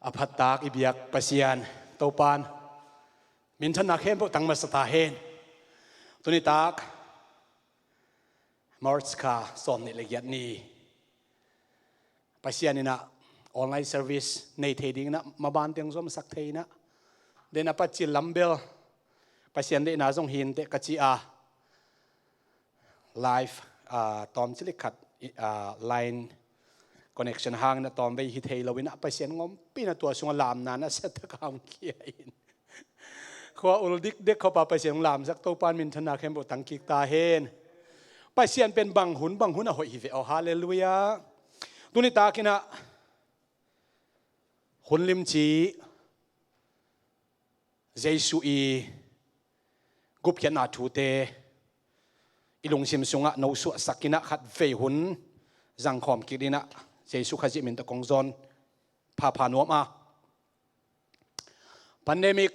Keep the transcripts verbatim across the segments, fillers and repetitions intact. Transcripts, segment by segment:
A phattak i biak Pasian Topan minthanna khempeuh tang masa ta hen. Tuni tak March kha sawm nih le giat ni Pasian in ah online service nei thei dingin ah maban teng zomsak thei in ah, den a pacil lam bel Pasian deihna zong hi inteh ka ci a, live, ah, tawm cilik khat, ah, line connection hangin a tawm vei hi thei lo in ah Pasian ngawmpi in ah tua sungah lamna nasia tak a hong kia in khua ul dikdek khop a Pasian hong lamsak Topan minthanna khempeuh tang kik ta hen. Pasian pen bang hun bang hun a hoih hi ve aw. Halleluiah. Tuni tak in ah hun limci Jesu i gupkhiatna thute i lungsim sungah nosuahsak in ah khatvei hun zangkhawm kik dingin ah Jesu Khazih min tawh kong zawn phapha nuam a. Pandemic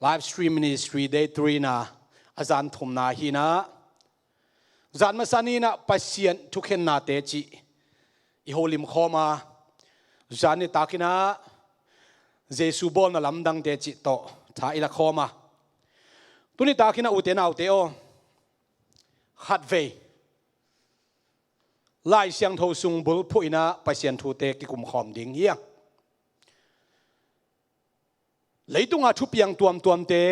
Live Stream Ministry Day three na a zan thumna hi in ah, zan masa ni in ah Pasian thukhennate cih i holim khawm a, zan ni tak in ah Jesu bawlna lamdangte cih tawh tha i la khawm a. Tuni tak in ah ute naute aw, khatvei Lai Siangtho sung bulphuh in ah Pasian thute kikum khawm ding hi a. Leitunga thupiang tuamtuamte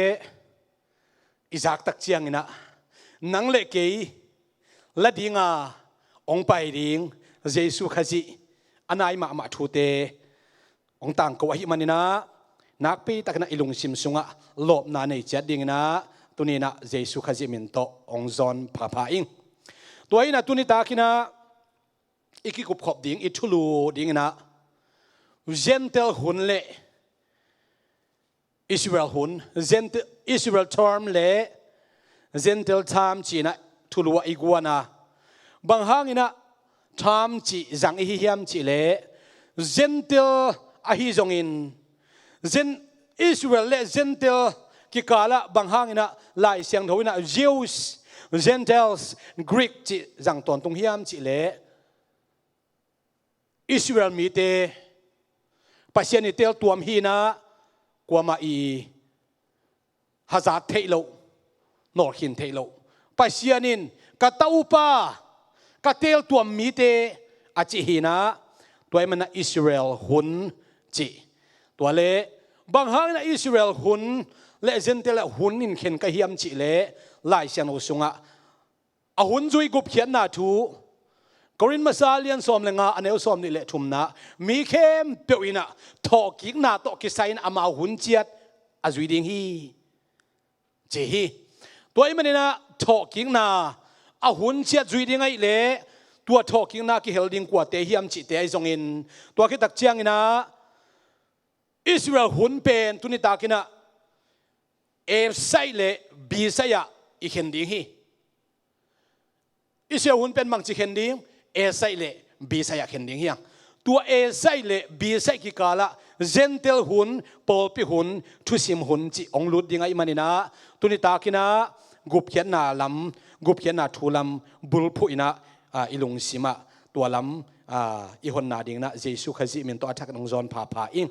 i zak tak ciangin ah nang le kei la dinga hong pai ding Jesu Khazih a nai mahmah thute hong tangko ahih manin ah nakpi takin ah i lungsim sungah lawpna nei ciat dingin ah tuni in ah Jesu Khazih min tawh hong zawn phapha ing. Tua in ah tuni tak in ah i kikupkhop ding, i thulu dingin ah Gentile hun le Israel hun, Gentile, Israel term le Gentile term ci in ah thulu ah i guan a. Bang hangin ah term cih zang i hi hiam cih leh Gentile ahi zongin Gen-, Israel le Gentile kikal ah bang hangin ah Lai Siangtho in ah Jews, Gentiles, Greek cih zang tawntung hiam cih leh Israel mite Pasian i teeltuam hi in ah kuamah i hazat theih loh, nawlkhin theih loh. Pasian in ka taupa, ka teeltuam mite a cih hi in ah tua ahih manin ah Israel hun cih. Tua le bang hangin ah Israel hun le Gentile hun in khen ka hiam cih leh Lai Siangtho sungah a hun zui gupkhiatna thu, Korin masa lian sawm le nga a neu sawm nih le thumna, mi khempeuh in ah thawhkikna tawh kisai in amau hun ciat a zui ding hi ci hi. Tua ahih manin ah thawhkikna a hun ciat zui ding ahih leh tua thawhkikna kihel ding kuate hiam cihte ahi zongin tua khit tak ciangin ah Israel hun pen tuni tak in ah A side le B side ah i khen ding hi. Israel hun pen bangci khen ding? A side le B side ah khen ding hi hang. Tua A side le B side kikal ah Gentile hun, pawlpi hun, thusim hun cih hong lut ding ahih manin ah tuni tak in ah gupkhiatna lam, gupkhiatna thu lam bulphuh in ah, ah, i lungsim ah tua lam, ah, i honna dingin ah Jesu Khazih min tawh a thak in hong zawn phapha ing.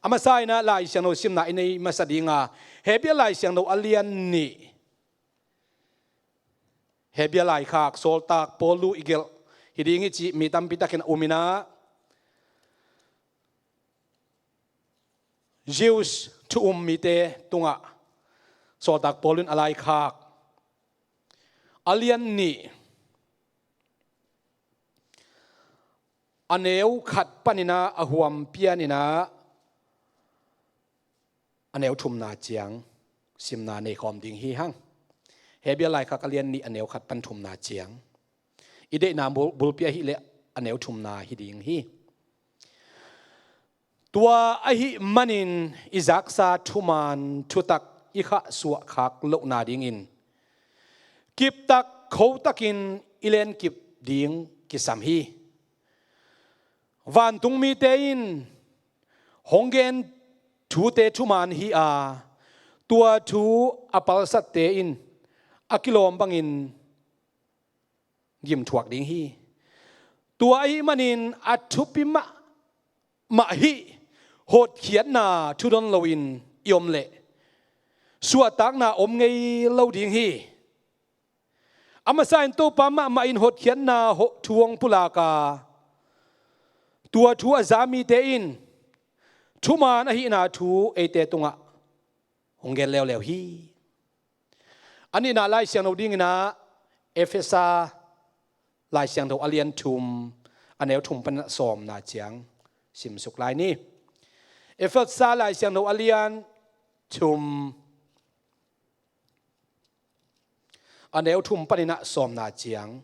A masa in ah Lai Siangtho simna i nei masa ding a, Hebru Lai Siangtho a lian nih, Hebru laikhak Sawltak Paul' i gelh hi ding hi cih mi tampi takin a um in ah, Jews thu um mite tungah Sawltak Paul in a laikhak a lian nih a neu khat panin ah a huam pianin ah a neu thumna ciang simna nei khawm ding hi hang. Hebru laikhak a lian nih a neu khat pan thumna ciang. I deihna bul-, bulpi ahih leh a neu thumna hi ding hi. Tua ahih manin i zaksa thuman thutak i khahsuah khak lohna dingin kiptak khotakin i lenkip ding kisam hi. Vantung mite in hong gen thute thuman hi a, tua thu a palsatte in a kilawm bangin gimthuak ding hi. Tua ahih manin a thupi mahmah hih hotkhiatna thudon loin i om leh suahtakna om ngei lo ding hi. A masa in Topa mahmah in hotkhiatna thu hong pulak a, tua thu a za mite in thuman ahihna thu eite tungah hong gen leuleu hi. A nihna Lai Siangtho dingin ah Efesa Lai Siangtho a lian thum, a neu thum panin ah sawmna ciang simsuk lai ni. Efesa Lai Siangtho a lian thum, a neu thum panin ah sawmna ciang,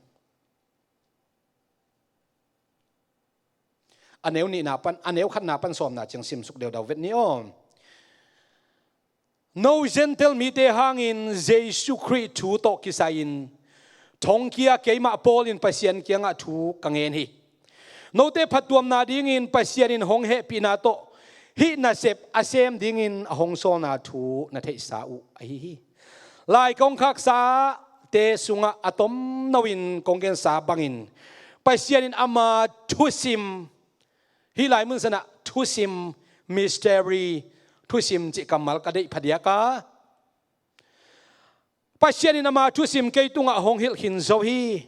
a neu nihna pan, a neu khatna pan sawmna ciang simsuk deudau vet ni aw. No Gentile mite hangin Jesu Khrih thu tawh kisai-in thongkia keimah Paul in Pasian kiangah thu ka ngen hi. Note phattuamna dingin Pasian in hong hehpihna tawh hih nasep a sem dingin a hong sawlna thu na theihsa uh ahi hi. Lai kong khaksate sungah a tomno in kong gensa bangin Pasian in ama thusim, hih lai mun sanah thusim, mystery, thusim cih kammal ka deih phadiak a, Pasian in ama thusim kei tungah hong hilh khin zo hi.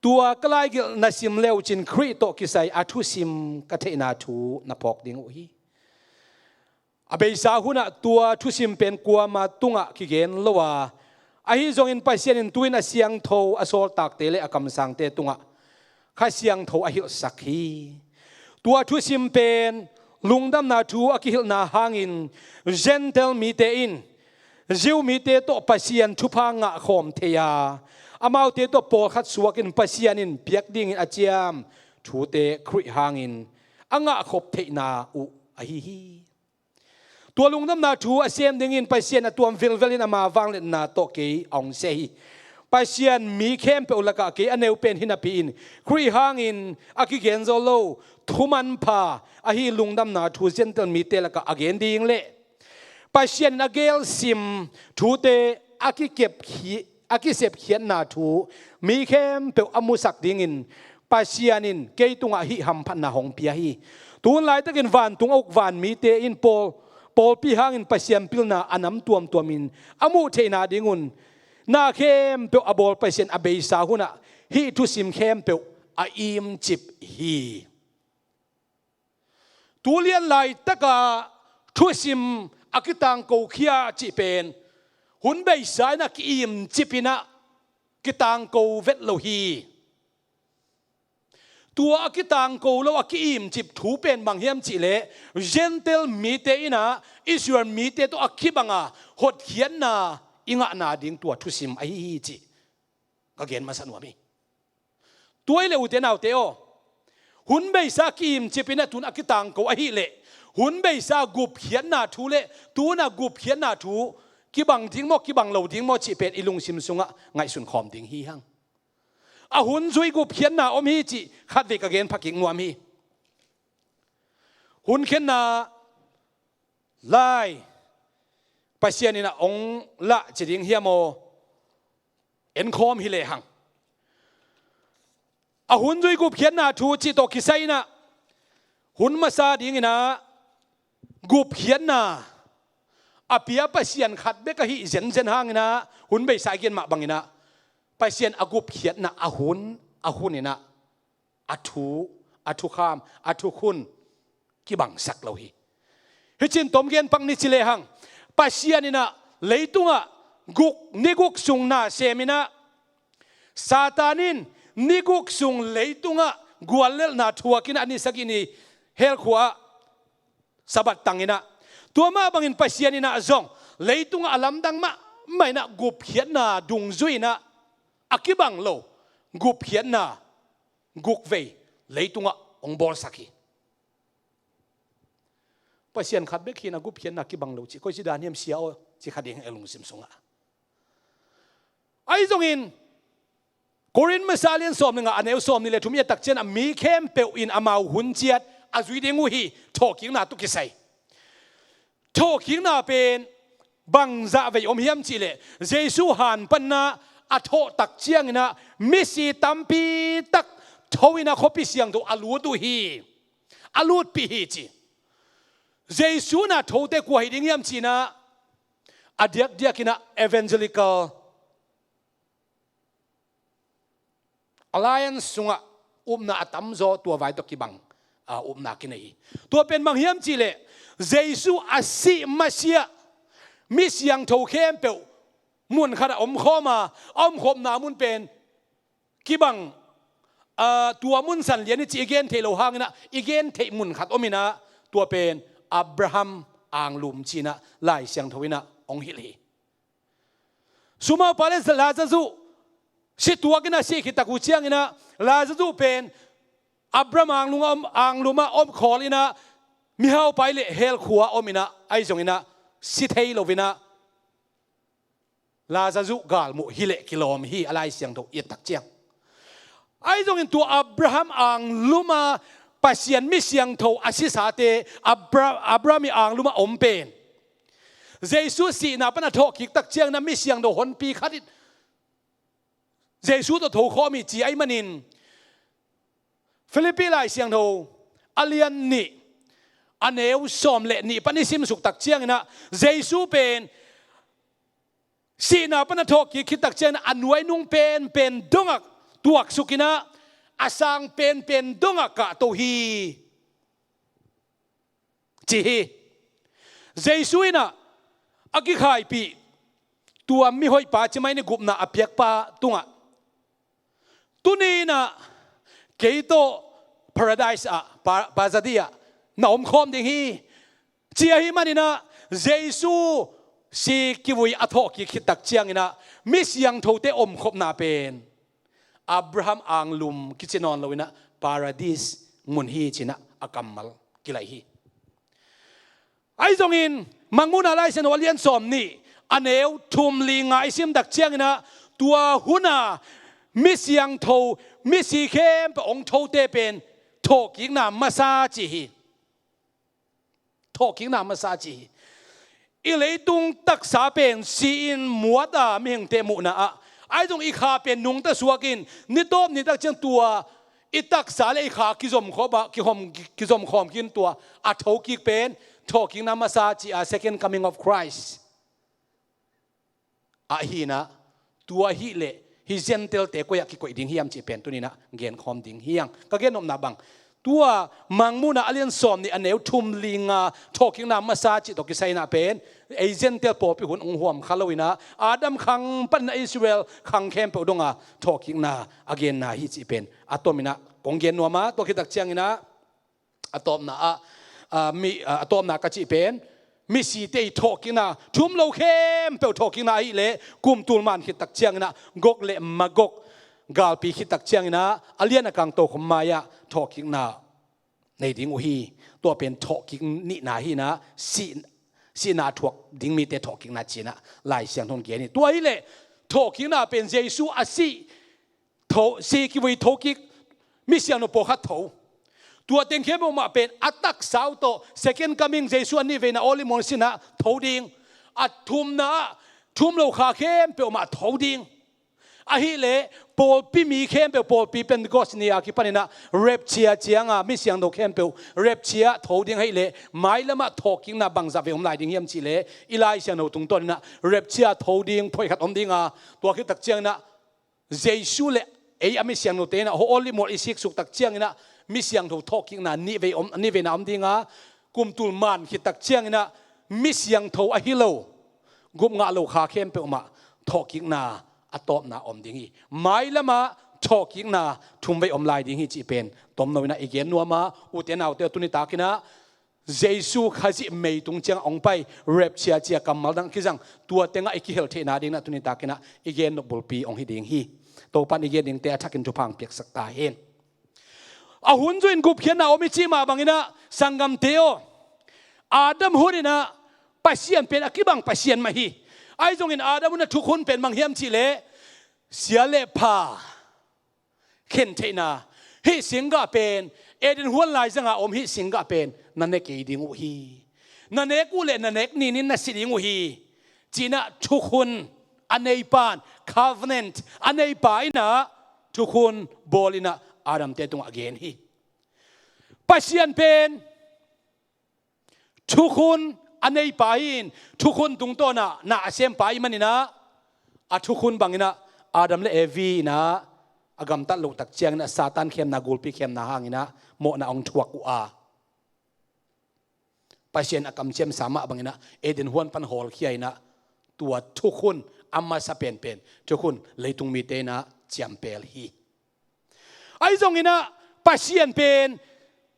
Tua ka laigelh na sim leucin Khrih tawh kisai a thusim ka theihna thu na phawk ding uh hi. A beisa hunah tua thusim pen kuama tungah kigen lo a, ahi zongin Pasian in tu-in a siangtho a sawltakte le a kamsangte tungah Kha Siangtho a hilhsak hi. Tua thusim pen lungdamna thu a kihilhna hangin Gentile mite in Jew mite tawh Pasian thupha ngahkhawm thei a, amaute tawh pawlkhat suakin Pasian in piak dingin a ciam thute Khrih hangin a ngahkhop theihna uh ahi hi. Tua lungdamna thu a sem dingin Pasian a tuam vilvelin ama vangliatna tawh kei a hong seh hi. Pasian mi khempeuh lakah kei a neu pen hi napi-in Khrih hangin a kigen zo lo thumanpha ahi lungdamna thu Gentile mite lakah a gen ding le Pasian in a gelsim thute a kikep khi-, a kisepkhiatna thu mi khempeuh a musak dingin Pasian in kei tungah hih hamphatna hong pia hi. Tun laitakin vantung a uk vanmite in pawl, pawlpi hangin Pasian pilna a nam tuamtuamin a muh theihna dingun na khempeuh a bawl Pasian a beisa hunah hih thusim khempeuh a imcip hi. Tulian laitaka thusim a kitangko khia cih pen hun beisa in a ki-imcipin ah kitangko vet lo hi. Tua a kitangko lo a ki-imcip thu pen bang hiam cihleh Gentile mite in ah Israel mite tawh a kibanga hotkhiatna i ngahna ding tua thusim ahi hi cih ka gen masa nuam hi. Tua hi leh ute naute aw, hun beisa ki-imcipin a tun a kitangko ahih leh hun beisa gupkhiatna thu le tun a gupkhiatna thu kibang ding maw kibang lo ding maw cih pen i lungsim sungah ngaihsun khawm ding hi hang. A hun zui gupkhiatna om hi cih khatvei ka gen phakik nuam hi. Hun khenna lai Pasian in a ong lah ci ding hiam aw? Enkhawm hi lehang a hun zui gupkhiatna thu cih tawh kisai in ah hun masa dingin ah gupkhiatna a pia Pasian khat bek ahi zenzen hangin ah hun beisa i gen mah bangin ah Pasian a gupkhiatna a hun a hun in ah a thu, a thukham, a thukhun kibangsak lo hi. Hicin tom gen pak ni ci lehang Pasian in ah leitungah guk, ni guk sung na semin ah Satan in ni guk sung leitungah guallelhna thuakin a ni sagih ni hell khua-ah Sabbath tangin ah tua mah bangin Pasian in ah zong leitungah a lamdang mahmah in ah gupkhiatna dungzui in ah a kibang lo gupkhiatna guk vei leitungah hong bawlsak hi. Pasian khat bek hi in a gupkhiatna kibang lo cih koi ci dan hiam sia aw cih kha ding a lungsim sungah. Ahi zongin Korin masa lian sawm le nga a neu sawm nih le thum i et tak ciangin a mi khempeuh in amau hun ciat a zui ding uh hi. Thawhkikna tawh kisai thawhkikna pen bangzah vei om hiam cihleh Jesu hanpanna a thawh tak ciangin ah misi tampi tak tho in ah khuapi siangtho a lut uh hi. A lutpih hi ci. Jesu na thote kua hi ding hiam cih inah, a diakdiak inah Evangelical Alliance sungah upna a tamzaw tua vai tawh kibang, a, upna kinei hi. Tua pen bang hiam cihleh, Jesu a sih masiah mi siangtho khempeuh mun khatah omkhawm a, a omkhopna mun pen kibang, a, tua mun san lian hi cih i gen theih loh hang inah, i gen theih mun khat om inah, tua pen Abraham anglum ci inah Lai Siangtho inah hong hilh hi. Sumaupa le Lazarus si tuak inah sih khit tak uh ciang inah, Lazarus pen Abraham anglum ah om, anglum ah om khawl inah, mihaupa le hell khua ah om inah, ahi zong inah si thei lo inah, Lazarus galmuh hileh kilawm hi, a Lai Siangtho i et tak ciang. Ahi zongin tua Abraham anglum a Pasian mi siangtho a sisate, Abra-, Abraham i anglum ah om pen, Jesu sihna pan a thawhkik tak ciang inah mi siangtho honpi khat in Jesu tawh thokhawm hi ci ahih manin, Philippi Lai Siangtho a lian nih, a neu sawm le nih pan i simsuk tak ciang inah, Jesu pen sihna pan a thawhkik khit tak ciang inah, a nuainung penpen dongah tuaksuk inah, a sang penpen dongah kahto hi, ci hi. Jesu inah a kikhaipih tua mihoihpa, ci mai ni, gupna a piakpa tungah, tuni inah kei tawh Paradise ah, Pa-, Pazadi ah na omkhawm ding hi, ci ahih man inah, Jesu si kivui a thawhkik khit tak ciang inah, mi siangthote omkhopna pen Abraham anglum kici nawn lo inah, Paradise mun hi ci inah a kammal kilaih hi. Ahi zongin, Mangmuhna Lai Siangtho a lian sawm nih, a neu thum li nga i sim tak ciang inah, tua hun a mi siangtho, misi khempeuh hong thote pen thawhkikna masa ci hi. Thawhkikna masa ci hi. I leitung taksa pen si-in muat a mihingte muhna ah, ahi zong i kha pen nungta suak in, ni tawp ni tak ciang tua i taksa le i kha kizomkhawm a, kihom, kizomkhawm khin, tua a thokik pen thawhkikna masa ci a, Second Coming of Christ. Ahi inah, tua hileh hih Gentile-te koi ah kikoih ding hiam cih pen tuni inah genkhawm ding hi hang. Ka gennopna bang, tua Mangmuhna a lian sawm nih, a neu thum li nga, thawhkikna masa cih tawh kisai inah pen, ei Gentile pawlpi hun hong huam kha lo inah, Adam khang pan inah Israel khang khempeuh dongah thawhkikna a genna hi cih pen a tom inah kong gen nuam a, tua khit tak ciang inah, a tawpna ah, a, mi, a, a tawpna ka cih pen, misite i thawhkikna, thum lo khempeuh thawhkikna ahih leh, kum tul man khit tak ciang inah, Gog le Magog galpi khit tak ciang inah, a lian a kang tokhom mai-ah thawhkikna nei ding uh hi. Tua pen thawhkik nihna hi inah, sih, sihna thuak ding mite thawhkikna ci inah Lai Siangtho in gen hi. Tua hileh thawhkikna pen Jesu a sih, tho, si kivui thokik, mi siangtho pawlkhat tho. Tua teng khempeuh mah pen a taksa uh tawh, Second Coming, Jesu a nihveina Olive Mount sin ah tho ding. A thumna ah, thum lo kha khempeuh mah tho ding. Ahih leh pawlpi mi khempeuh, pawlpi Pentecost ni a kipan inah rapture ciang a mi siangtho khempeuh rapture tho ding ahih leh, mailam ah thawhkikna bangzah vei om lai ding hiam cih leh, i Lai Siangtho tungtawn inah rapture tho ding phoih khat om ding a, tua khit tak ciang inah Jesu le ei a mi siangthote inah Olive Mount i siksuk tak ciang inah mi siangtho thawhkikna nihvei om, nihveina om ding a, kum tul man khit tak ciang inah mi siangtho ahi lo, gup ngah lo kha khempeuh mah thawhkikna a tawpna om ding hi. Mailam ah thawhkikna thumvei om lai ding hi cih pen tomno inah i gen nuam a, ute naute, tuni tak inah Jesu Khazih mei tung ciang hong pai, rapture ci a kammal dang kizang, tua teng ah i kihel theihna ding inah tuni tak inah i gen nop bulpi hong hi ding hi. Topa'n i gen dingte a thakin thupha hong piaksak ta hen. A hun zui in gupkhiatna om i cih mah bang inah, sanggamte aw, Adam hun inah Pasian pen a kibang Pasian mah hi. Ahi zongin Adam hun a thuk hun pen bang hiam cih leh, sia le pha khen theihna, hih singgah pen, Eden huan laizang a om hih singgah pen na ne kei ding uh hi. Na nek uh leh na nek ninin na si ding uh hi, ci inah thuk hun a neipa'n, covenant a neipa inah thuk hun bawl inah Adamte tungah gen hi. Pasian pen thukhun a neipa hi in, thukhun tungtawnah na a sempa i maninah, a thukhun banginah Adam le Evi inah a gamtat loh tak cianginah Satan khemna, gulpi khemna hanginah mawhna hong thuak uh a, Pasian a kamciamsa mah banginah Eden huan pan hawlkhia inah tua thukhun a masa penpen thukhun leitung mite inah ciampel hi. Ahi zonginah Pasian pen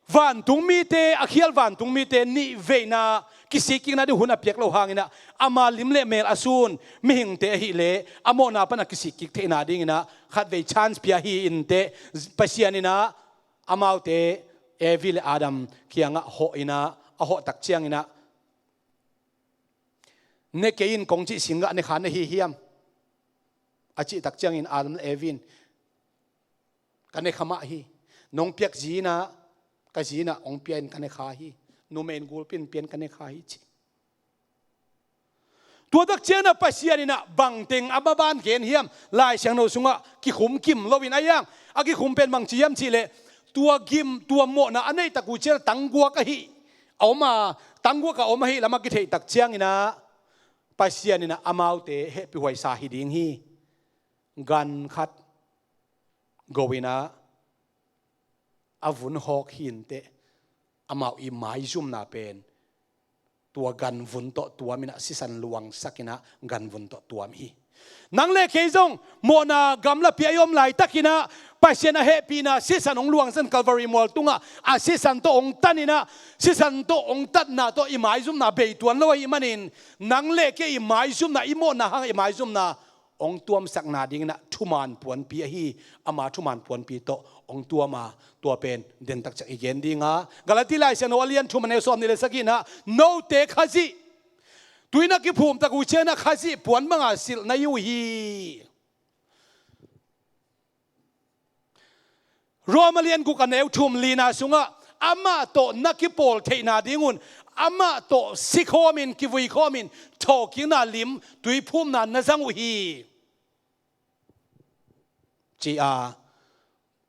vantung mite, a khial vantung mite nih veina kisikkikna ding hun a piak lo hanginah ama lim le mel a sun mihingte ahileh a mawhna pan a kisikkik theihna dinginah khatvei chance pia hi inteh Pasian inah amaute Evi le Adam kiangah hawh inah a hawh tak cianginah, ne kei in kong cih singgah ne kha na hi hiam? A cih tak ciangin Adam le Evi in, ka ne kha mah hi. Nong piak zi inah, ka zi inah hong pia in ka ne kha hi. Numei in gulpi in pia in ka ne kha hi ci. Tua tak cianginah Pasian inah bangteng a maban gen hiam? Lai Siangtho sungah kikhum kim loin a iang a kikhum pen bangci hiam cihleh tua gim, tua mawhna a neihtak uh ciang tangguak ahi a om a, tangguak a om ahi lamah kitheihtak cianginah Pasian inah amaute hehpihhuaisa hi ding hi. Gan khat go inah a vun hawk hi inteh amau i maizumna pen tua ganvun tawh tuam inah sisan luangsak inah ganvun tawh tuam hi. Nang le kei zong mawhna gamlapi a i om laitakinah Pasian a hehpihna sisan hong luangsan Calvary mual tungah a sisan tawh hong tan inah sisan tawh hong tatna tawh i maizumna bei tuan lo ahih manin nang le kei i maizumna, i mawhna hang i maizumna hong tuamsakna dinginah thuman puanpi ahi, ama thuman puanpi tawh hong tuam a, tua pen dentak ciang i gen dinga Galati Lai Siangtho a lian thum a neu sawmnih le sagihnah note Khazih tui na kiphumtak uh cianginah Khazih puan banga silh na hi uh hi. Rom a lian guk a neu thum lina sungah amah tawh na kipawl theihna dingun amah tawh sikhawmin kivuikhawmin thawhkikna lim tuiphumna na zang uh hi. Ci-a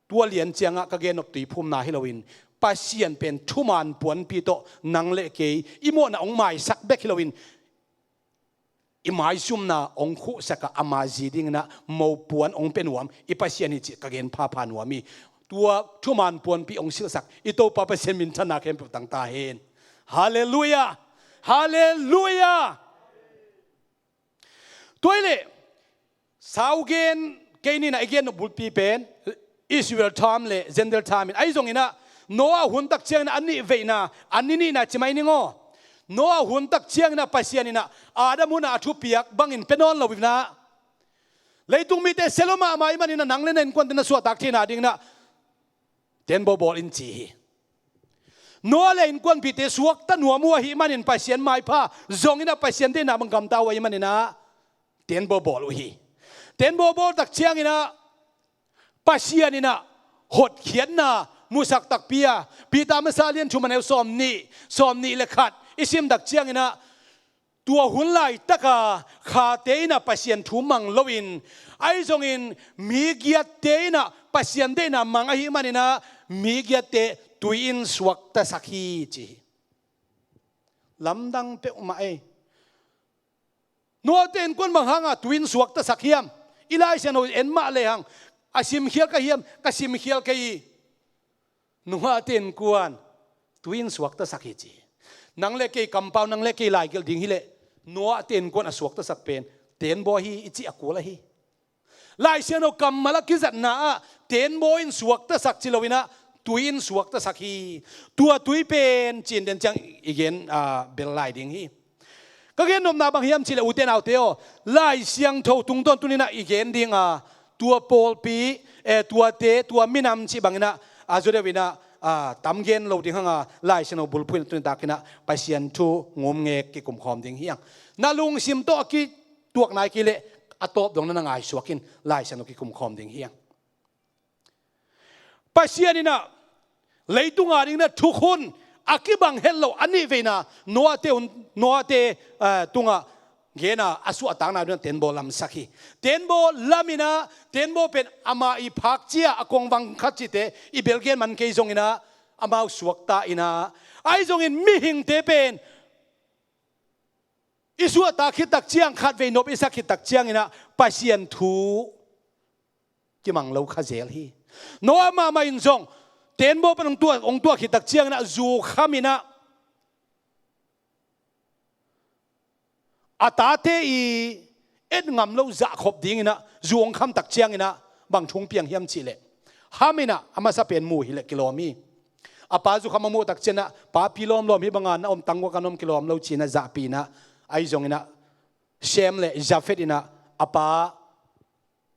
tua lian ciangah ka gennop tuiphumna hi loin Pasian pen thuman puanpi tawh nang le kei i mawhna hong maisak bek hi loin i maizumna hong khuhsakah ama zi dinginah mopuan hong pia nuam i Pasian hi cih ka gen phapha nuam hi. Tua thuman puanpi hong silhsak i Topa Pasian minthanna khempeuh tangta hen. Halleluiah. Halleluiah. Tua hileh saugen kei ninah i gen bulpi pen Israel tham le Gentile tham in ahi zonginah Noah hun tak cianginah a nih veina a ni nihna ci mai ning aw. Noah hun tak cianginah Pasian inah Adam hunah a thupiak bangin pia nawn loinah leitung mite sia lua mahmah i maninah nang le na innkuante na suahtak theihna dinginah tenbaw bawl in ci hi. Noah le innkuanpihte suakta nuam uh ahih manin Pasian maipha zonginah Pasian deihna bang gamta uh ahih maninah tenbaw bawl uh hi. Tenbaw bawl tak cianginah Pasian inah hotkhiatna musak takpi a, Peter masa lian thum a neu sawmnih, sawmnih le khat i sim tak cianginah tua hun laitaka khate inah Pasian thu mang loin ahi zongin migiatte inah Pasian deihna mang ahih maninah migiatte tui in suaktasak hi ci hi. Lamdang peuhmah ei. Noahte innkuan bang hanga tui in suaktasak hiam? I Lai Siangtho en mah lehang a simkhial ka hiam? Ka simkhial kei hi. Noahte innkuan tui in suaktasak hi ci hi. Nang le kei kampau, nang le kei laigelh ding hileh Noahte innkuan a suaktasak pen tenbaw hi i cih a kul ahi. Lai Siangtho kammal a kizatna ah tenbaw in suaktasak ci loinah tui in suaktasak hi. Tua tui pen cin den ciang i gen a bel lai ding hi. Ka gennopna bang hiam cihleh ute naute aw, Lai Siangtho tungtawn tuninah i gen dinga tua pawlpi, eh, tuate, tua minam cih banginah a zaw deuh inah a tam gen lo ding hanga Lai Siangtho bulphuh inah tunitakinah Pasian thu ngumngek kikumkhawm ding hiang. Na lungsim tawh a kituak nai kei leh a tawp dong na na ngaihsuak in Lai Siangtho kikumkhawm ding hiang. Pasian inah leitunga dingna thukhun a kibang het lo a nih veina Noahte un, Noahte, eh, tungah gena a suahtakna dingna tenbaw lamsak hi. Tenbaw laminah tenbaw pen ama i phakcia a kongvang khat cite i belgen man kei zonginah amau suakta inah ahi zongin mihingte pen i suahtak khit takciang, khatvei nop i sak khit takcianginah Pasian thu kimang lo kha zel hi. Noah mahmah in zong tenbaw pan hong tuah, hong tuah khit takcianginah zu khaminah a tate i et ngam lo zahkhop dinginah zu hong kham takcianginah bang thu hong piang hiam cihleh, Ham inah a masa pen mu hileh kilawm hi. A pa zukham a muh takcianginah, "Papi lawmlawm, hih banga na om tangguak a na om kilawm lo," ci-inah zahpih inah, ahi zonginah Shem le Jafet inah a pa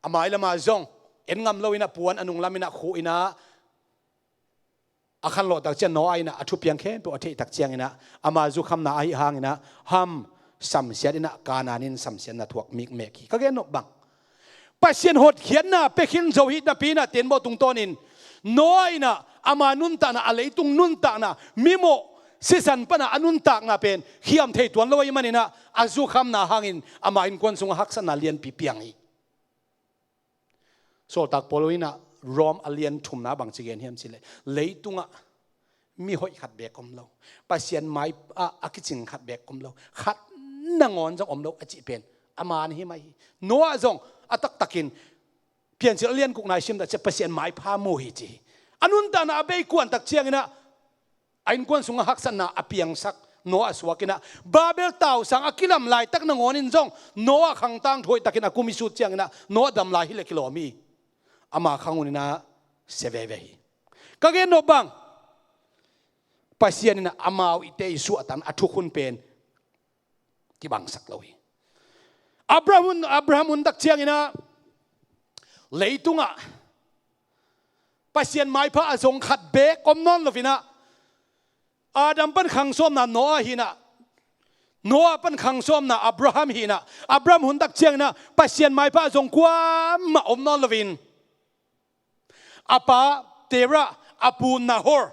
a mai lamah zong en ngam loinah puan a nunglaminah khuh inah a khanlawh takciang Noah inah a thupiang khempeuh a theih takcianginah ama zukhamna ahi hanginah Ham samsiat inah Kanaan in samsiatna thuak mikmek hi. Ka gen nop bang, Pasian hotkhiatna pia khin zo hi napi inah tenbaw tungtawnin Noah inah ama nuntakna, a leitung nuntakna, mimawh sisan pana a nuntakna pen khiam thei tuan lo ahi maninah a zukhamna hangin ama innkuan sungah haksatna lianpi piang hi. Sawltak Paul inah Rom a lian thumna bang ci gen hiam cihleh, leitungah mi hoih khat beek om lo, Pasian mai ah a kicing khat beek om lo, khat nangawn zong om lo a cih pen a man hi mai hi. Noah zong a taktakin Piancil a lian gukna i sim takciang Pasian maipha mu hi ci hi. A nuntakna a bei kuan takcianginah a innkuan sungah haksatna a piangsak Noah suakinah Babel tausang a kilam laitak nangawnin zong Noah khangtang thuaihtakin a kum i sut cianginah Noah dam lai hileh kilawm hi. Ama khang uninah sia veve hi. Ka gen nop bang, Pasian inah amau ihte i suahtakna a thukhun pen kibangsak lo hi. Abraham hun, Abraham hun takcianginah leitungah Pasian maipha a zong khat beek om nawn loinah Adam pan khang sawmna Noah hinah, Noah pan khang sawmna Abraham hinah, Abraham hun takcianginah Pasian maipha a zong kuamah om nawn loin a pa Terah, a pu Nahor,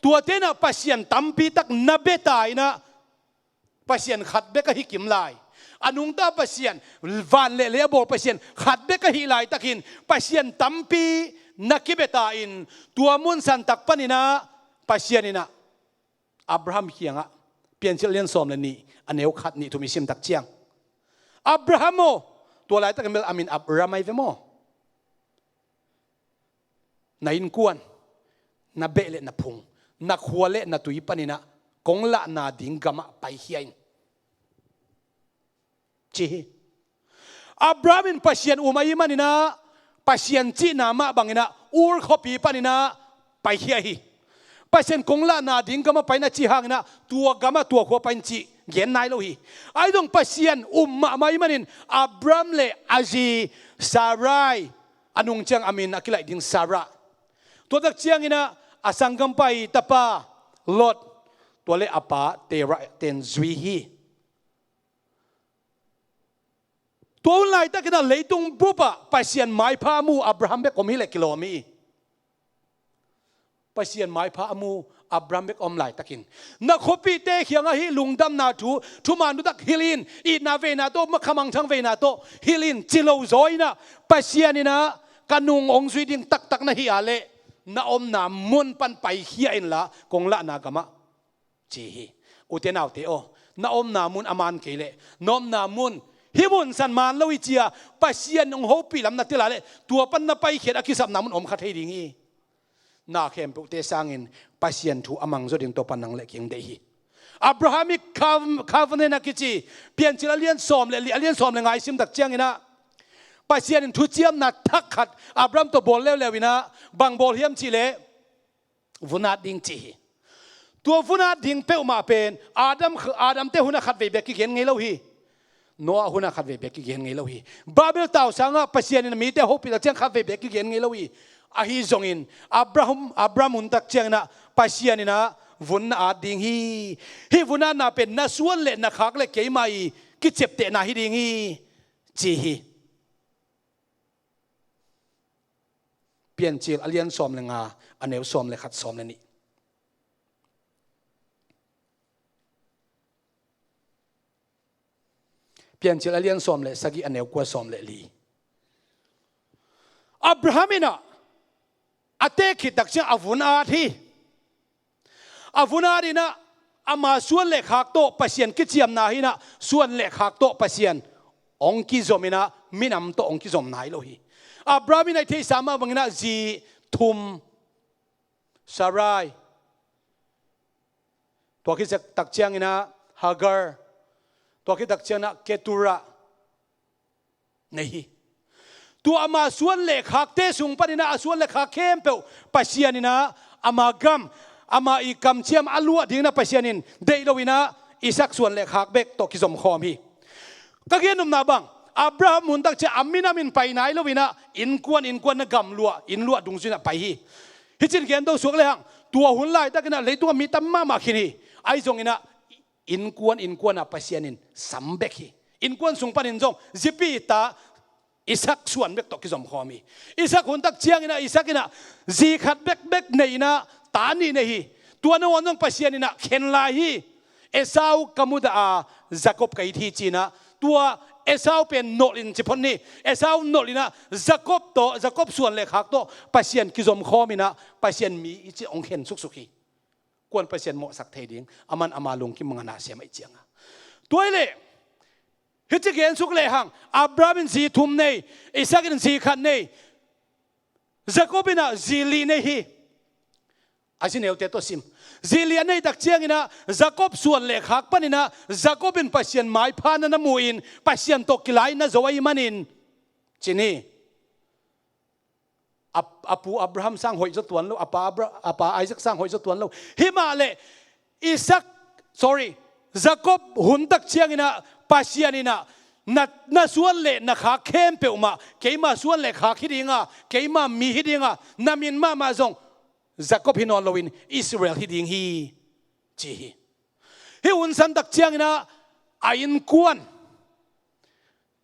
tuate inah pasian tampi tak na bia ta inah Pasian khat bek ahi kim lai. A nungta Pasian, van le lei a bawl Pasian khat bek ahih laitakin Pasian tampi na kibia ta in tua mun santak paninah Pasian inah Abraham kiangah Piancil a lian sawm le nih a neu khat nih thum i sim takciang, "Abraham aw," tua laitakin bel a min Abraham ahi ve maw, "na innkuan, na beh le na phung, na khua le na tui paninah kong lahna ding gamah paikhia in," ci hi. Abraham in Pasian um ahi maninah Pasian cihna mah banginah Ur khuapi paninah paikhia hi. Pasian kong lahna ding gamah pai in a cih hanginah tua gamah tua khua pai in cih gen nai lo hi. Ahi zong Pasian um mahmah ahi manin Abraham le a zi Sarai, a nung ciang a min a kilaih ding Sarah, tua takcianginah a sanggampa i tapa Lot, tua le a pa Terah ten zui hi. Tua hun laitakinah leitung bupah Pasian maipha a mu Abraham bek om hileh kilawm hi. Pasian maipha a mu Abraham bek om laitakin na khuapihte kiangah hih lungdamna thu, thuman thutak hilh in, itna veina tawh, makha mangthang veina tawh hilh in ci lo zaw inah Pasian inah ka nung hong zui ding taktak na hih a leh na omna mun pan paikhia inla kong lahna gamah, ci hi. Ute naute aw, na omna mun a man kei leh, na omna mun hih mun san man lo hi ci-a Pasian hong hopih lam na tel a leh tua pan na paikhiat a kisapna mun om kha thei ding hi. Na khempeuhte sangin Pasian thu a mangzaw ding Topa nang le kei hong deih hi. Abrahamic cov-, covenant a kici Piancil a lian sawm le li, a lian sawm le nga i sim takcianginah Pasian in thuciamna thak khat Abraham tawh bawl leuleu inah bang bawl hiam cihleh vun at ding ci hi. Tua vun at ding peuhmah pen Adam, Adamte hunah khatvei bek kigen ngei lo hi. Noah hunah khatvei bek kigen ngei lo hi. Babel tausangah Pasian in a mite a hopih takciang khatvei bek kigen ngei lo hi. Ahi zongin Abraham, Abraham hun takcianginah Pasian inah vun na at ding hi. Hih vun atna pen na suan le na khak le keimah i kiciaptehna hi ding hi, ci hi. Piancil a lian sawm le nga, a neu sawm le khat, sawm le nih. Piancil a lian sawm le sagih, a neu kua, sawm le li. Abraham inah a teek khit takciang a vun at hi. A vun at inah ama suan le khak tawh Pasian kiciamna hi inah, suan le khak tawh Pasian hong kizom inah, minam tawh hong kizom nai lo hi. Abraham in a i theihsa mah bang inah zi thum, Sarai, tua khit tak ciang inah Hagar, tua khit tak ciang inah Keturah nei hi. Tua ama suan le khakte sung pan inah a suan le khak khempeuh Pasian inah ama gam, ama i kamciam a luah ding inah Pasian in deih lo inah Isak suan le khak bek tawh kizom khawm hi. Ka gen nopna bang, Abraham hun tak ciang a minam in pai nai lo inah innkuan innkuan na gam luah, inn luah dungzui inah pai hi. Hih cin gen to suak lehang, tua hun laitak inah leitungah mi tam mahmah khin hi. Ahi zong inah innkuan innkuan ah Pasian in sam bek hi. Innkuan sung panin zong zipi ta Isak suan bek tawh kizom khawm hi. Isak hun tak ciang inah Isak inah zi khat bekbek nei inah ta nih nei hi. Tua nangawn zong Pasian inah khen lai hi. Esau ka mudah a, Jakob ka it hi ci inah, tua Esau pen nolh in ci phot ni. Esau nolh inah Jakob tawh, Jakob suan le khak tawh Pasian kizom khawm inah Pasian mi i ci hong khen suksuk hi. Kuan Pasian mawhsak thei ding, aman ama lungkim mangana siam ahih cianga. Tua hi leh, hih ci gen suk lehang, Abraham in zi thum nei, Isak in zi khat nei, Jakob inah zi li nei hi. A zi neute tawh sim. Zi li a nei tak ciang inah Jakob suan le khak pan inah Jakob in Pasian maipha na na mu in Pasian tawh kilai na zo ahih manin ci ni. A, a pu Abraham sang hoih zaw tuan lo, a pa Abra-, a pa Isaac sang hoih zaw tuan lo. Himah leh Isak, sorry, Jakob hun tak ciang inah Pasian inah na, na suan le na khak khempeuh mah keima suan le khak hi dinga, keima mi hi dinga, na min mahmah zong Jakob hi nawn loin Israel hi ding hi, ci hi. Hih hun san tak ciang inah a innkuan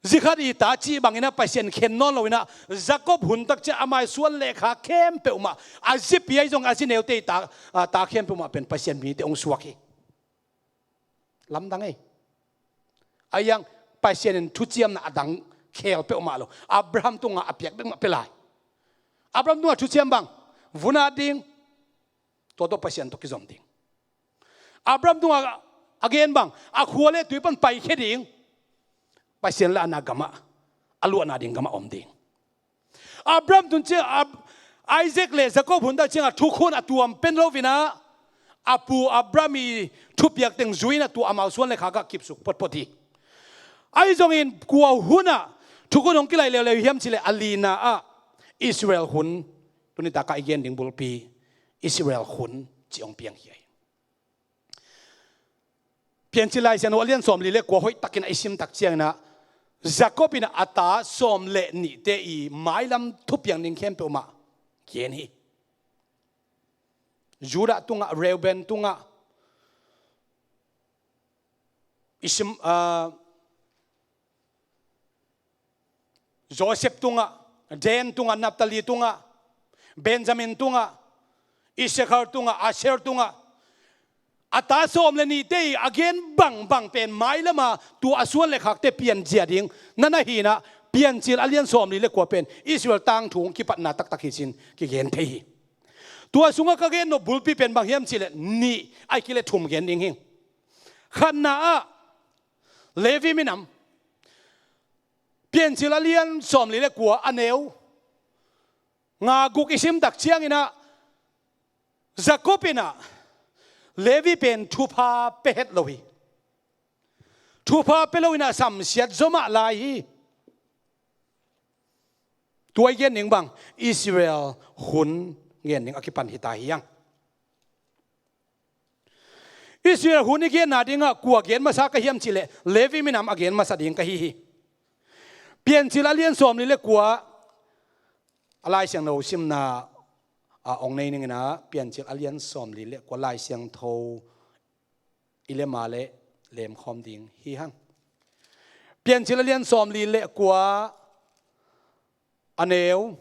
zi khat i ta cih bang inah Pasian khen nawn lo inah Jakob hun tak ciang ama i suan le khak khempeuh mah, a zipi ahi zong a zi neute i ta, a, ta khempeuh mah pen Pasian mite hong suak hi. Lamdang ei. Ahi hang Pasian in thuciamna a dang khel peuhmah lo. Abraham tungah a piak bekmah pia lai. Abraham tungah thuciam bang, vun at ding, tua tawh Pasian tawh kizom ding. Abraham tungah a gen bang, a khua le tui pan paikhia ding, Pasian lahna gamah, a luahna ding gamah om ding. Abraham tun ciang, Ab-, Isaac le Jakob hun tak ciangah thukhun a tuam pen lo inah, a pu Abraham i thupiak teng zui inah tua amau suan le khakah kipsuk photphot hi. Ahi zongin kua hunah thukhun hong kilaih leuleu hiam cih leh a lina ah Israel hun, tuni takah i gen ding bulpi Israel hun cih hong piang hi. Piancil Lai Siangtho a lian sawmli le kua hoih takin a i sim tak ciang inah Jakob inah a ta sawm le nihte i mailam thupiang ding khempeuh mah gen hi. Judah tungah, Reuben tungah, Ishim-, ah, Joseph tungah, Dan tungah, Naphtali tungah, Benjamin tungah, Issachar tungah, Asher tungah, a ta sawm le nihte i a gen bangbang pen mailama tua a suan le khakte pianzia ding na na hi inah, Piancil a lian sawmli le kua pen Israel tangthu hong kipatna taktak hi cin kigen thei hi. Tua sungah ka gen nop bulpi pen bang hiam cih leh nih, ahih kei leh thum gen ding hi. Khatna ah Levi minam, Piancil a lian sawmli le kua, a neu nga guk i sim tak ciang inah Jakob inah Levi pen thupha pia het lo hi. Thupha pia lo inah samsiat zaw mah lai hi. Tua i gen ding bang, Israel hun gen ding a kipan hi ta hi hang. Israel hun i genna dingah kua gen masa ka hiam cih leh Levi minam a gen masa ding ka hi hi. Piancil a lian sawmli le kua, a Lai Siangtho simna a ong nei ning inah, Piancil a lian sawmli le kua Lai Siangtho i lem a leh lemkhawm ding hi hang. Piancil a lian sawmli le kua, a neu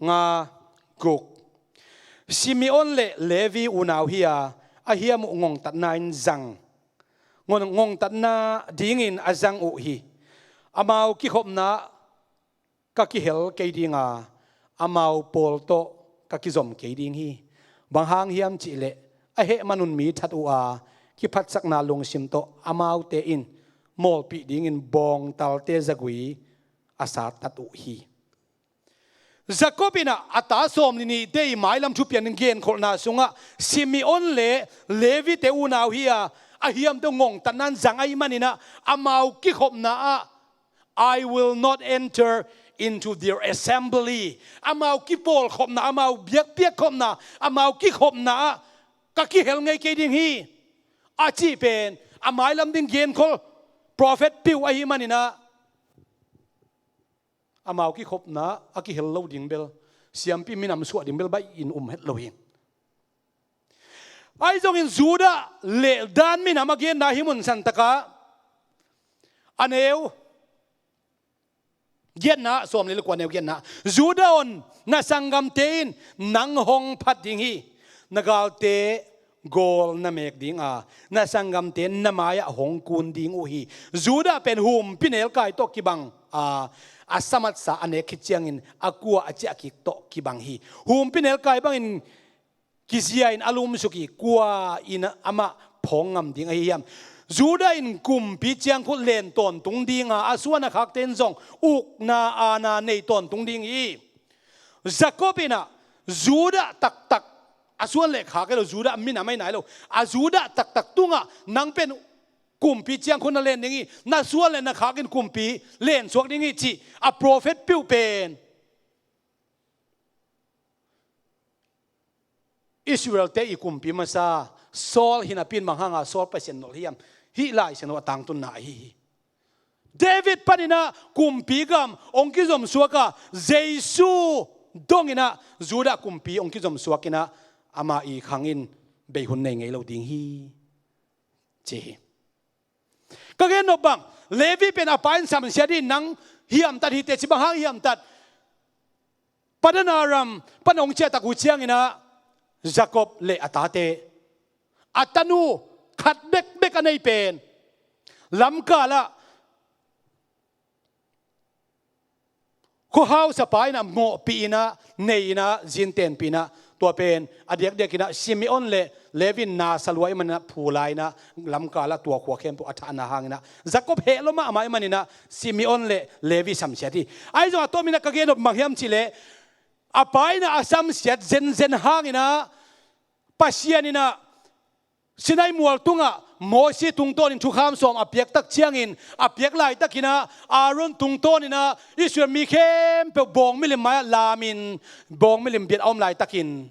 nga guk. Simeon le Levi unau hi a, a hiam uh ngongtatna in zang, ngong-, ngongtatna dingin a zang uh hi. Amau kikhopna ka kihel kei ding a, amau pawl tawh ka kizom kei ding hi. Bang hang hiam cih leh a heh manun mi that uh a, kiphatsakna lungsim tawh amaute in mawlpih dingin bawngtalte zagui a sattat uh hi. Jacob in ah a ta sawm le nihte i mailam thupiang in genkholhna sungah Simeon le Levi-te unau hi a, a hiamte uh ngongtatna in zang ahih manin ah amau kikhopna ah, "I will not enter into their assembly." Amau kipawlkhopna, amau biakpiakkhopna, amau kikhopna ah ka kihel ngei kei ding hi, a cih pen a mailam ding genkhol prophet piu ahih manin ah amau kikhopna a kihel lo ding bel, siampi minam suah ding bel baih in um het lo hi. Ahi zongin Judah le Dan minam a genna hih mun santak ah a neu giatna, sawm le kua, a neu giatna, "Judah aw, na sanggamte in nang hong phat ding hi. Na galte gawl na mek ding a, na sanggamte na mai-ah hong kun ding uh hi." Judah pen humpinelkai tawh kibang a, a samatsa a nek khit ciangin a kua a ciahkik tawh kibang hi. Humpinelkai bangin kizia in a lumsuk hi. Kua in amah phawng ngam ding ahi hiam? Judah in kumpi ciangkhut len tawntung ding a, a suan a khakte in zong ukna aana nei tawntung ding hi. Jacob in ah Judah taktak, a suan le khak hi lo, Judah minam ahi nai lo, a Judah taktak tungah nang pen kumpi ciangkhut na len ding hi, na suan le na khak in kumpi lensuak ding hi cih a prophet piu pen Israel-te i kumpi masa Saul hi napi in bang hanga Saul Pasian nolh hiam? Hih Lai Siangtho a tangtunna ahi hi. David panin ah kumpi gam hong kizomsuak a, Jesu dongin ah Judah kumpi hong kizomsuak in ah ama i khang in bei hun nei ngei lo ding hi, ci hi. Ka gen nop bang, Levi pen a pa in samsiat hi, nang hiamtat hi teh ci. Bang hang hiamtat? Padan Aram pan hong ciah tak uh ciangin ah Jacob le a tate, a tanu khat bekbek a nei pen lamkal ah khuahausa pa in ah mawhpih in ah, nei in ah, zintenpih in ah, tua pen a diakdiak in ah Simeon le Levi in na sa lua ahih manin ah phu la in ah, lamkal ah tua khua khempeuh a thahna hangin ah Jacob heh lua mahmah ahih manin ah Simeon le Levi samsiat hi. Ahi zong a tawpin ah ka gen nop bang hiam cih leh, a pa in ah a samsiat zenzen hangin ah Pasian in ah Sinai mual tungah Mosi tungtawnin thukham sawm a piak tak ciangin, a piak laitakin ah Aaron tungtawnin ah Israel mi khempeuh bawng milim mai-ah lamin bawng milim biat a om laitakin,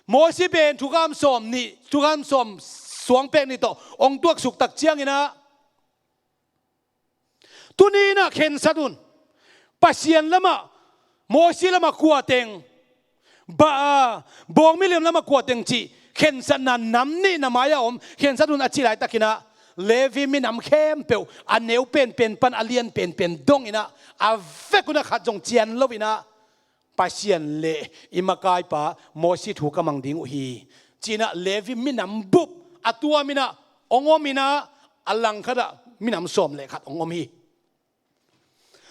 Mosi pen thukham sawm nih, thukham sawm suangpek nih tawh hong tuaksuk tak ciangin ah, "Tuni in ah khensat un. Pasian lamah, Mosi lamah kua teng, ba, a, bawng milim lamah kua teng cih khensatna nam nih na mai-ah om, khensat un," a cih laitakin ah Levi minam khempeuh a neu penpen pan a lian penpen dongin ah, a vek un ah khat zong cian lo in ah, "Pasian le i makaipa Mosi thu ka mang ding uh hi," ci-in ah Levi minam bup a tuam in ah hong om in ah, a langkhat ah minam sawm le khat hong om hi.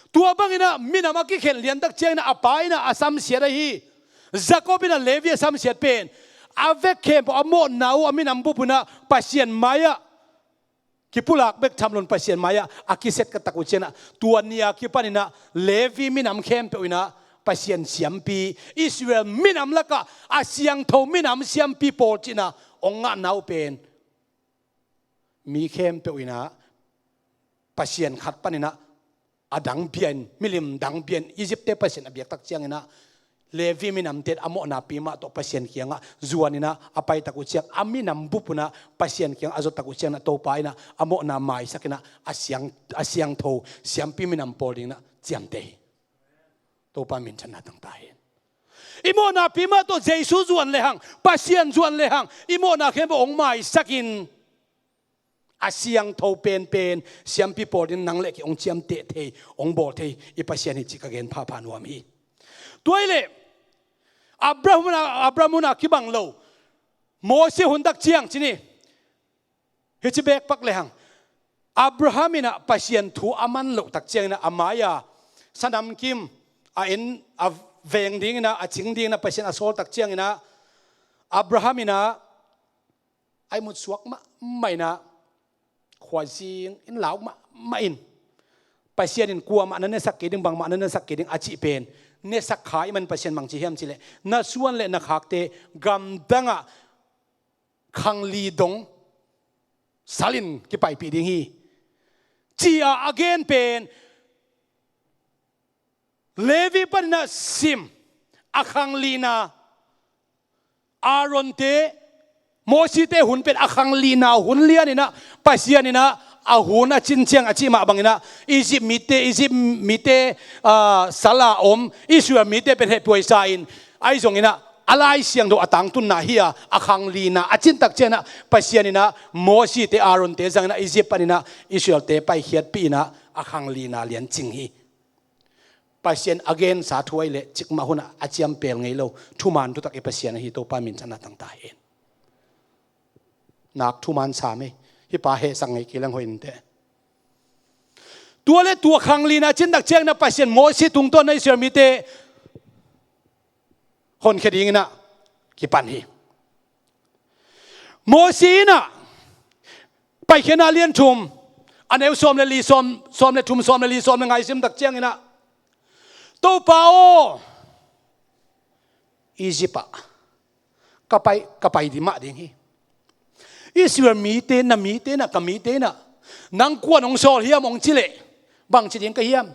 Tua bangin ah minam a kikhen liantak ciangin ah a pa in ah a samsiat ahi, Jacob in ah Levi a samsiat pen, a vek khempeuh a mawhna uh a minam bup un ah Pasian mai-ah kipulak bek tham loin Pasian mai-ah a kiset ka tak uh ciangin ah, tua ni-a kipanin ah Levi minam khempeuh in ah Pasian siampi, Israel minam lakah a siangtho minam siampi pawl ci-in ah hong ngahna uh pen, mi khempeuh in ah Pasian khat panin ah a dang bia in, milim dang bia in Egypt-te pasian a biak tak ciangin ah, Levi minamte in a mawhna pi mah tawh Pasian kiangah zuan in ah a pai tak uh ciang, a minam bup un ah Pasian kiangah a zot tak uh ciangin ah, Topa in ah a mawhna maisak in ah a siang, a siangtho siampi minam pawl dingin ah ciamteh hi. Topa minthanna tang ta hen. I mawhna pi mah tawh Jesu zuan lehang, Pasian zuan lehang, i mawhna khempeuh hong maisak in, a siangtho penpen siampi pawl dingin nang le kei hong ciamteh thei, hong bawl thei i Pasian hi cih ka gen phapha nuam hi. Tua hi leh Abraham hun a, Abraham hun a kibang lo, Mosi hun tak ciang ci ni. Hici beek pak lehang, Abraham in ah Pasian thu a man loh tak ciangin ah, a mai-a sanamkim a en, a veng dingin ah, a cing dingin ah Pasian a sawl tak ciangin ah, Abraham in ah a i mutsuak mahmah in ah, khuazing in lauk mahmah in, Pasian in kuamah na nesak kei ding, bangmah na nesak kei ding a cih pen nesak kha i man Pasian bang ci hiam cih leh, na suan le na khakte gamdangah khangli dong salin kipaipih ding hi, ci-a a gen pen Levi panin ah sim a khanglina, Aaron-te, Moses-te hun pen a khanglina hun lian in ah, Pasian in ah a hun a cin ciang a cih mah bangin ah, Egypt mite, Egypt mite, ah, sal a om Israel mite pen hehpihhuai sa in, ahi zongin ah a Lai Siangtho a tangtunna hi a, a khanglina a cin tak ciangin ah Pasian in ah Moses-te, Aaron-te zangin ah Egypt panin ah Israel-te paikhiatpih in ah a khanglina lian cing hi. Pasian a gensa thu ahih leh cikmah hunah a ciampel ngei lo, thuman thutak i Pasian ahi Topa minthanna tangta hen. Nak thuman sa mei, hih pa hehsak ngei kei leng hoih inteh. Tua le tua khanglina cin tak ciangin ah Pasian Moses tungtawn in ah Israel mite honkhia dingin ah kipan hi. Moses in ah Paikhiatna lian thum, a neu sawm le li, sawm, sawm le thum, sawm le li, sawm le nga i sim tak ciangin ah, Topa aw, Egypt ah ka pai, ka pai ding mah ding hi. Israel mite, na mite in ah, ka mite in ah, nang kuan hong sawl hiam hong ci leh, bang ci ding ka hiam?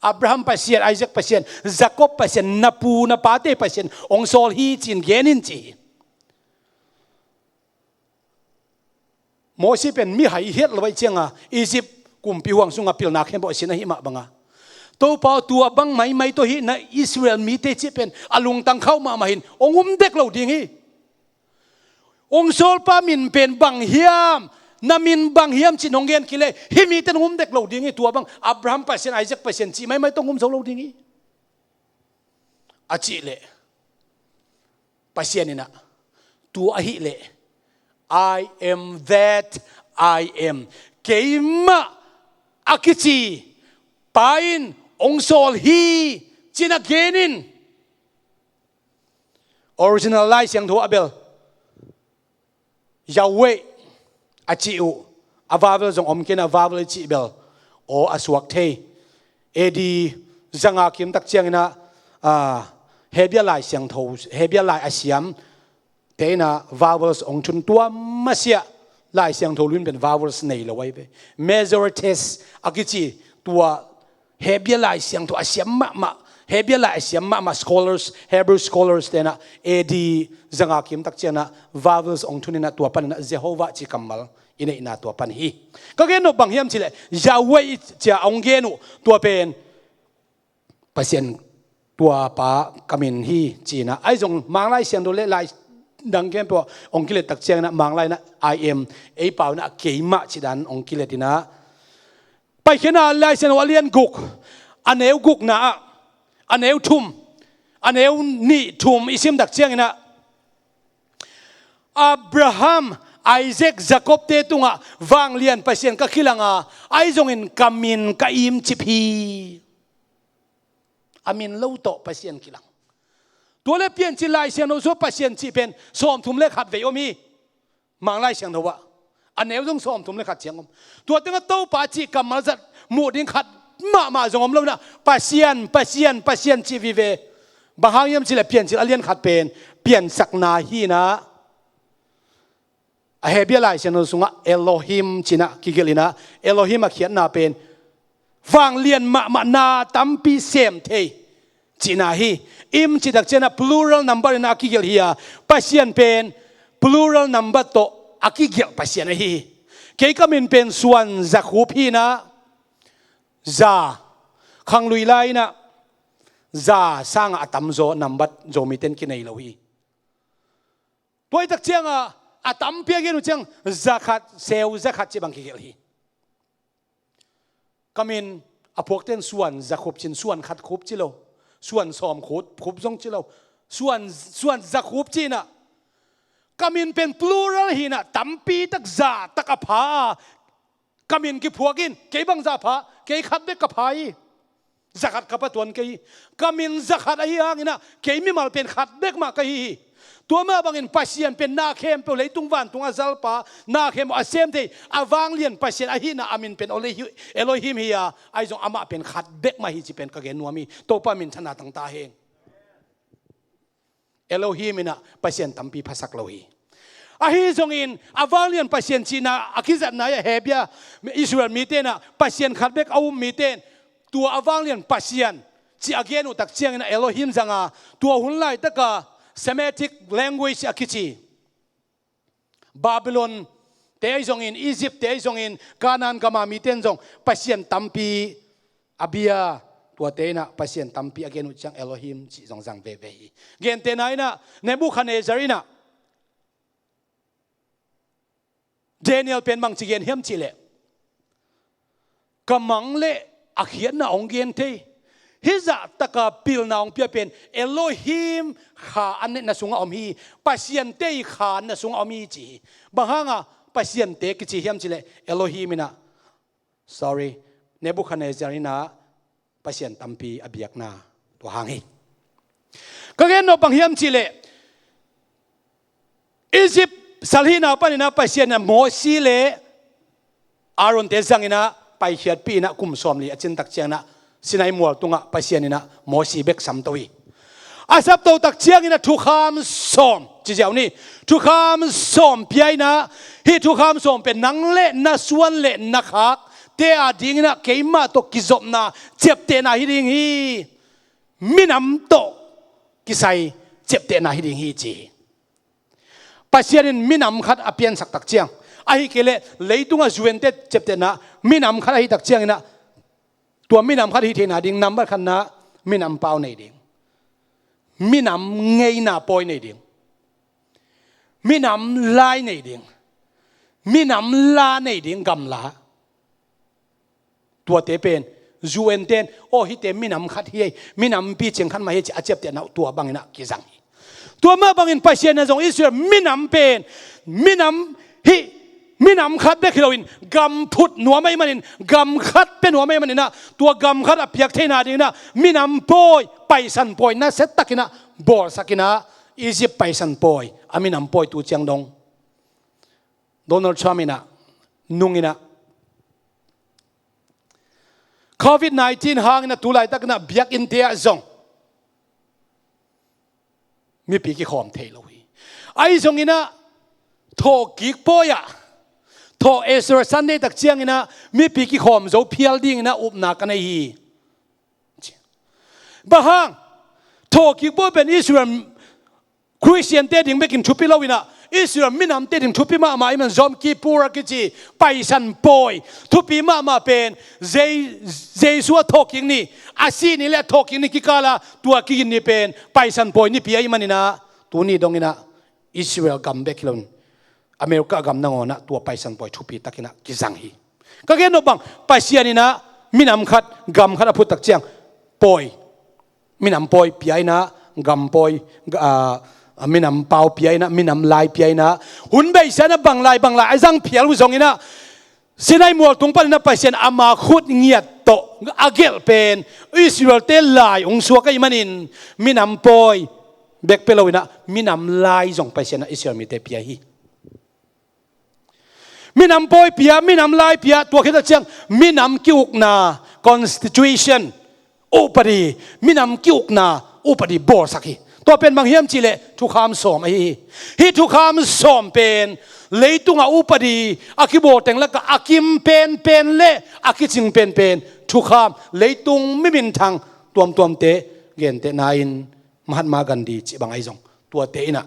Abraham Pasian, Isaac Pasian, Jacob Pasian, na pu na pate Pasian hong sawl hi ci-in gen in ci hi. Moses pen mihai hiat lo ahih ciangin Egypt kumpi huang sungah pilna khempeuh a sin ahih mah bangin, Topa aw, tua bang maimai tawh hih na Israel mite cih pen a lungtang khauh mahmah hi-in, hong um dek lo ding hi. Hong sawlpa min pen bang hiam, na min bang hiam ci-in hong gen kei leh, hih mite in hong um dek lo ding hi. Tua bang Abraham Pasian, Isaac Pasian cih maimai tawh hong um zo lo ding hi, a cih leh, Pasian in ah, tua ahih leh, "I am that I am. Keimah a kici pa in hong sawl hi," ci-in ah gen in. Original Lai Siangtho ah bel Yahweh a cih uh, a vowel zong om kei in ah, vowel i cih bel aw a suak thei. A D zanga kim tak ciangin ah, ah, Hebrew Lai Siangtho, Hebrew Lai a siam te in ah vowels hong thun, tua masiah Lai Siangtho lui-in pen vowels nei lo ahi ve. Masoretes a kici tua Hebrew Lai Siangtho a siam mahmah, Hebrew Lai a siam mahmah scholars, Hebrew scholars te in ah A D zanga kim tak ciangin ah vowels hong thun in ah, tua panin ah Jehovah cih kammal i neihna tua pan hi. Ka gen nop bang hiam cih leh, Yahweh i ci-a hong gen uh tua pen Pasian, tua pa ka min hi ci-in ah. Ahi zong Manglai Siangtho le lai dang khempeuh ah hong kilet tak ciangin ah, Manglai in ah "I am", ei pau in ah "keimah" cih dan hong kilet in ah. Paikhiatna Lai Siangtho a lian guk, a neu gukna ah, a neu thum, a neu nih thum i sim tak ciangin ah, "Abraham, Isaac, Jacob-te tungah vanglian Pasian ka kilang a, ahi zongin ka min ka imcip hi." A min lo tawh Pasian kilang. Tua le Piancil Lai Siangtho sungah Pasian cih pen sawmthum le khat vei om hi. Manglai Siangtho ah a neu zong sawmthum le khat ciang om. Tua tengah Topa cih kammal zat muh ding khat mahmah zong om lo in ah, Pasian, Pasian, Pasian cih vive. Bang hang hiam cih leh Piancil a lian khat pen piansakna hi in ah, a Hebrew Lai Siangtho sungah Elohim ci-in ah kigelh in ah, Elohim a khiatna pen vanglian mahmah, na tampi sem thei cihna hi. Im cih tak ciangin ah plural number in ah a kigelh hi a, Pasian pen plural number tawh a kigelh Pasian ahi hi. Kei ka min pen suan zakhup hi in ah, za, khanglui lai in ah za sangah a tamzaw number Zomite in kinei lo hi. Tua hi tak ciangin a tampi a gen uh ciang zakhat, seu zakhat cih bang kigelh hi. Ka min a phuakte in suan zakhup ci-in, suan khat khup ci lo, suan sawm khup, khup zong ci lo, suan, suan zakhup ci-in ah, ka min pen plural hi in ah, tampi tak, za tak a pha a, ka min kiphuak in, kei bang za pha, kei khat bek ka pha hi. Zakhat ka pha tuan kei hi. Ka min zakhat ahi hangin ah, kei mimal pen khat bek mah ka hi hi. Tua mah bangin Pasian pen na khempeuh, leitung vantung a zalpa, na khempeuh a sem thei, a vanglian Pasian ahihna a min pen Elohi-, Elohim hi a, ahi zong amah pen khat bek mah hi ci pen ka gen nuam hi. Topa minthanna tang ta hen. Elohim in ah Pasian tampi phasak lo hi. Ahi zongin a vanglian Pasian cihna a kizatna ah Hebru, Israel mite in ah Pasian khat bek a um mite in tua a vanglian Pasian cih a gen uh tak ciangin ah Elohim zang a, tua hun laitaka Semitic language a kici Babylon te ahi zongin, Egypt te ahi zongin, Canaan gama mite in zong pasian tampi a bia, tuate in ah pasian tampi a gen uh ciang Elohim cih zong zang veve hi. Gentehna in ah Nebuchadnezzar in ah Daniel pen bangci gen hiam cih leh, ka mang le a khiatna hong gen thei, hih zahtaka pilna hong pia pen Elohim kha a neihna sungah om hi, pasiante' kha a neihna sungah om hi ci hi. Bang hanga pasiante kici hiam cih leh Elohim in ah, sorry, Nebuchadnezzar in ah pasian tampi a biakna tua hang hi. Ka gen nop bang hiam cih leh, Egypt salhihna panin ah Pasian in ah Mosi le Aaron te zangin ah paikhiatpih in ah kum sawmli a cin tak ciangin ah Sinai mual tungah Pasian in ah Mosi bek samto hi. A sapto tak ciangin ah thukham sawm, ci ziau ni, thukham sawm pia in ah, hih thukham sawm pen nang le na suan le na khakte adingin ah keimah tawh kizopna, ciaptehna hi ding hi. Minam tawh kisai ciaptehna hi ding hi ci hi. Pasian in minam khat a piansak tak ciang, ahih kei leh leitungah zuente ciaptehna minam khat ahih tak ciangin ah, tua minam khat hih theihna ding nambat khatna minam pau nei ding, minam ngeina pawi nei ding, minam lai nei ding, minam la nei ding, gamla. Tuate pen zuente in, aw, hihte minam khat hi ei, minam picing khat mah hi ei ci a ciaptehna uh tua bangin ah kizang hi. Tua mah bangin Pasian in ah zong Israel minam pen, minam hih, minam khat bek hi loin gam phut nuam ahih manin, gam khat pia nuam ahih manin ah, tua gam khat a piak theihna dingin ah minam pawi, paisan pawi nasia takin ah bawlsak in ah, Egypt paisan pawi, a minam pawi tu ciang dong Donald Trump in ah, nung in ah, covid nineteen hangin ah tu laitakin ah biakinnte ah zong mipi kikhawm thei lo hi. Ahi zongin ah thawhkik pawi ah, thawh Easter Sunday tak ciangin ah mipi kikhawm zo phial dingin ah upna ka nei hi. Bang hang, thawhkik pawi pen Israel Khristiante ding bekin thupi lo in ah, Israel minamte ding thupi mahmah ahih man Yom Kippur a kici paisan pawi thupi mahmah pen, Je-, Jesu a thawhkik ni, a sih ni le a thawhkik ni kikal a tua kigin ni pen paisan pawi nipi ahih manin ah, tuni dongin ah Israel gam bek hi loin America gam nangawn ah tua paisan pawi thupi takin ah kizang hi. Ka gen nop bang, Pasian in ah minam khat, gam khat a phut tak ciang pawi, minam pawi pia in ah, gam pawi, ah, minam pau pia in ah, minam lai pia in ah, hun beisa in ah bang lai bang lai a zang phial uh zongin ah, Sinai mual tung panin ah Pasian ama khut ngiat tawh a gelh pen Israelte lai hong suak ahih manin, minam pawi bek pia lo in ah minam lai zong Pasian in ah Israel mite pia hi. Minam pawi pia, minam lai pia, tua khit a ciang minam ki-ukna, constitution, upadi, minam ki-ukna upadi bawlsak hi. Tua pen bang hiam cih leh thukham sawm ahi hi. Hih thukham sawm pen leitungah upadi a kibawl teng lakah a kim penpen le a kicing penpen thukham, leitung mi minthang tuamtuamte gentehna in Mahatma Gandhi cih bang ahi zong, tuate in ah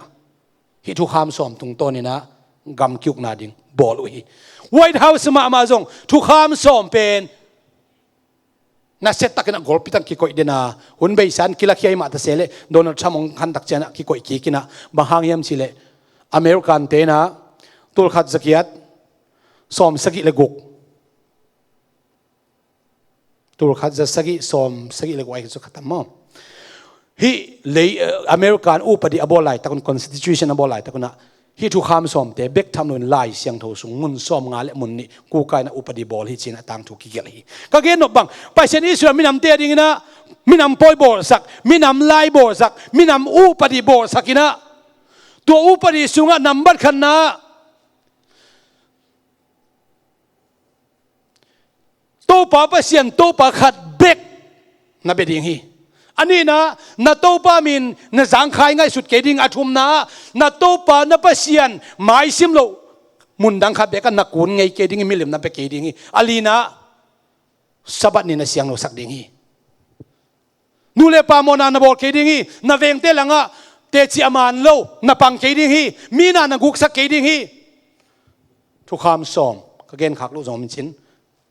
hih thukham sawm tungtawn in ah gam ki-ukna ding bawl uh hi. White House mahmah zong thukham sawm pen nasia takin ah golpi takin kikoih den a, hun beisa in kilakhia hi mah ta se leh Donald Trump hong khan tak ciang ah kikoih kik in ah, bang hang hiam cih leh Americante in ah tulkhat zagiat sawm sagih le guk, tulkhat za sagih sawm sagih le guk ai khat maw. Hih lei, eh, American upadi a bawl laitak un, constitution a bawl laitak un ah hih thukham sawmte bek tham loin Lai Siangtho sung mun sawmnga le mun nih kukai in ah upadi bawl hi ci in ah tangthu kigelh hi. Ka gen nop bang, Pasian Israel minamte a dingin ah minam pawi bawlsak, minam lai bawlsak, minam upadi bawlsak in ah Tua upadi sungah nambat khatna, Topa Pasian, Topa khat bek na bia ding hi. A nihna, na Topa min na zangkhai ngaihsut kei ding. A thumna, na Topa na Pasian maisim loh mundang khat bek ah na kun ngei kei ding hi, milim na pia kei ding hi. A lina, Sabbath ni na siangthosak ding hi. Nu le pa mawhna na bawl kei ding hi. Na vengte langah teci a man lo na pang kei ding hi. Mi na na guksak kei ding hi. Thukham sawm ka genkhak loh zong min cin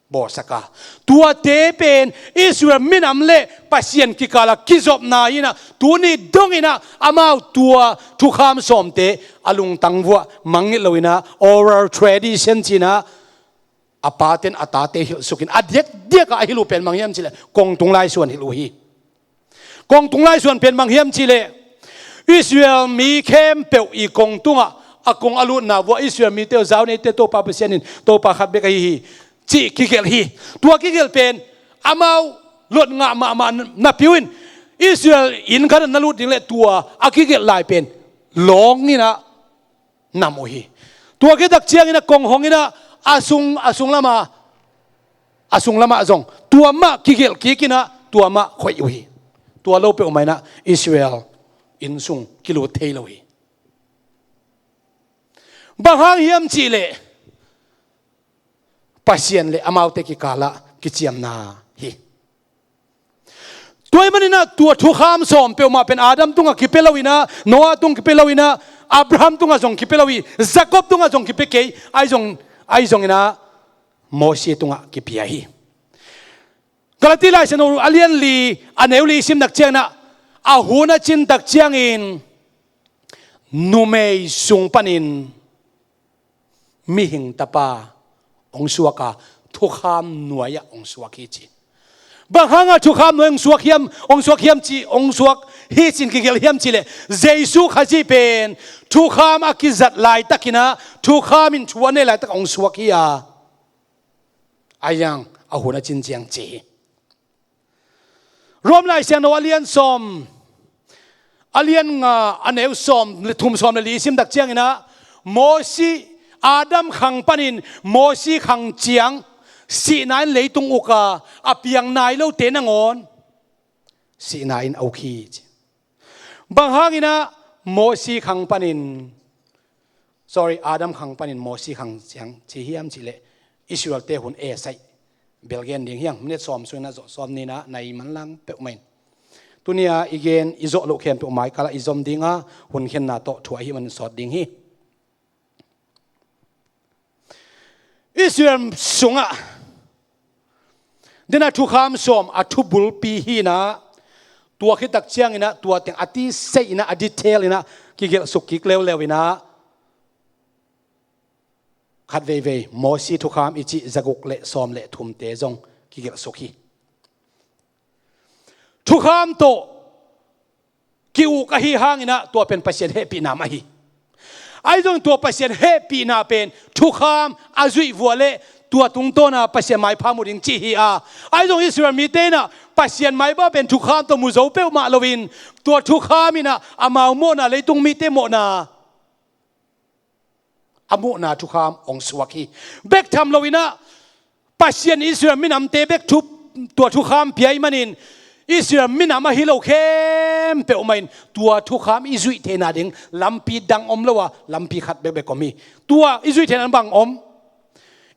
bawlsak a, tuate pen Israel minam le Pasian kikala kizopna inah, tuni donginah amau tua thukham sawmte a lungtang vuah mangngilh loinah oral tradition cinah a paten a tate hilh sukin a diakdiakah a hilh uh pen bang hiam cihleh kongtung laisuan hilh uh hi. Kongtung laisuan pen bang hiam cihleh Israel mi khempeuh i kongtungah a kong a lutna vuah Israel mite uh, zau neite, Topa Pasian in Topa khat bek ahi hi cih kigelh hi. Tua kigelh pen amau lot ngah mahmah napi uh in Israel inn khatah na lut ding le tua a kigelh lai pen lawnginah nam uh hi. Tua khit tak cianginah kong honginah a sung, a sung lama, a sung lamah zong tua mah kigelh kikinah tua mah khoih uh hi. Tua lo peuhmah inah Israel inn sung kilut thei lo hi. Bang hang hiam cihleh Pasian le amaute kikalah kiciamna hi. Tua ahih maninah tua thukham sawm peuhmah pen Adam tungah kipia loinah, Noah tung kipia loinah, Abraham tungah zong kipia lo hi, Jacob tungah zong kipia kei, ahi zong, ahi zonginah Mosi tungah kipia hi. Galati laisiangtho a lian li a neu li i sim tak cianginah, a hun a cin tak ciangin numei sung panin mihing tapa hong suak a, thukham nuai-ah hong suak hi ci. Bang hangah thukham nuai hong suak hiam, hong suak hiam ci, hong suak hi cin kigelh hiam cihleh Jesu Khazih pen thukham a kizat laitakinah, thukham in thu a nei laitakah hong suak hi a, a hiang a hun a cin ciang ci hi. Rom laisiangtho a lian sawm, a lian nga, a neu sawm le thum, sawm le li i sim tak cianginah Mosi, Adam khang panin Mosi khang ciang sihna in leitung uk a, a piang nai lote nangawn sihna in a uk hi ci. Bang hanginah Mosi khang panin, sorry, Adam khang panin Mosi khang ciang ci hiam cihleh Israel-te hun esaih bel gen ding hiang. Minute sawm sunginah zawh sawm ninah nai manlang peuhmah in. Tuni-a i gen i zawh loh khempeuh maikalah i zom dinga, hun khenna tawh thu ahih manin sawt ding hi. Israel sungah dena thukham sawm a thubulpi hinah, tua khit tak cianginah tua teng a tisei inah, a detail inah kigelhsuk kik leuleu inah, khat veivei Mosi thukham i cih zaguk le sawm le thumte zong kigelhsuk hi. Thukham tawh ki-uk ahi hanginah tua pen Pasian hehpihna mah hi. Ahi zong tua Pasian hehpihna pen thukham a zuih vua le tua tungtawna Pasian maipha mu ding cih hi a, ahi zong Israel mite inah Pasian maipha pen thukham tawh mu zo peuhmah loin tua thukham inah amau mawhna, leitung mite mawhna a muhna thukham hong suak hi. Bek tham loinah Pasian Israel minamte bek thu, tua thukham pia ahih manin Israel minam ahi lo khempeuhmah in tua thukham i zuih theihna ding lampi dang om lo a, lampi khat bekbek om hi. Tua i zuih theihna bang om?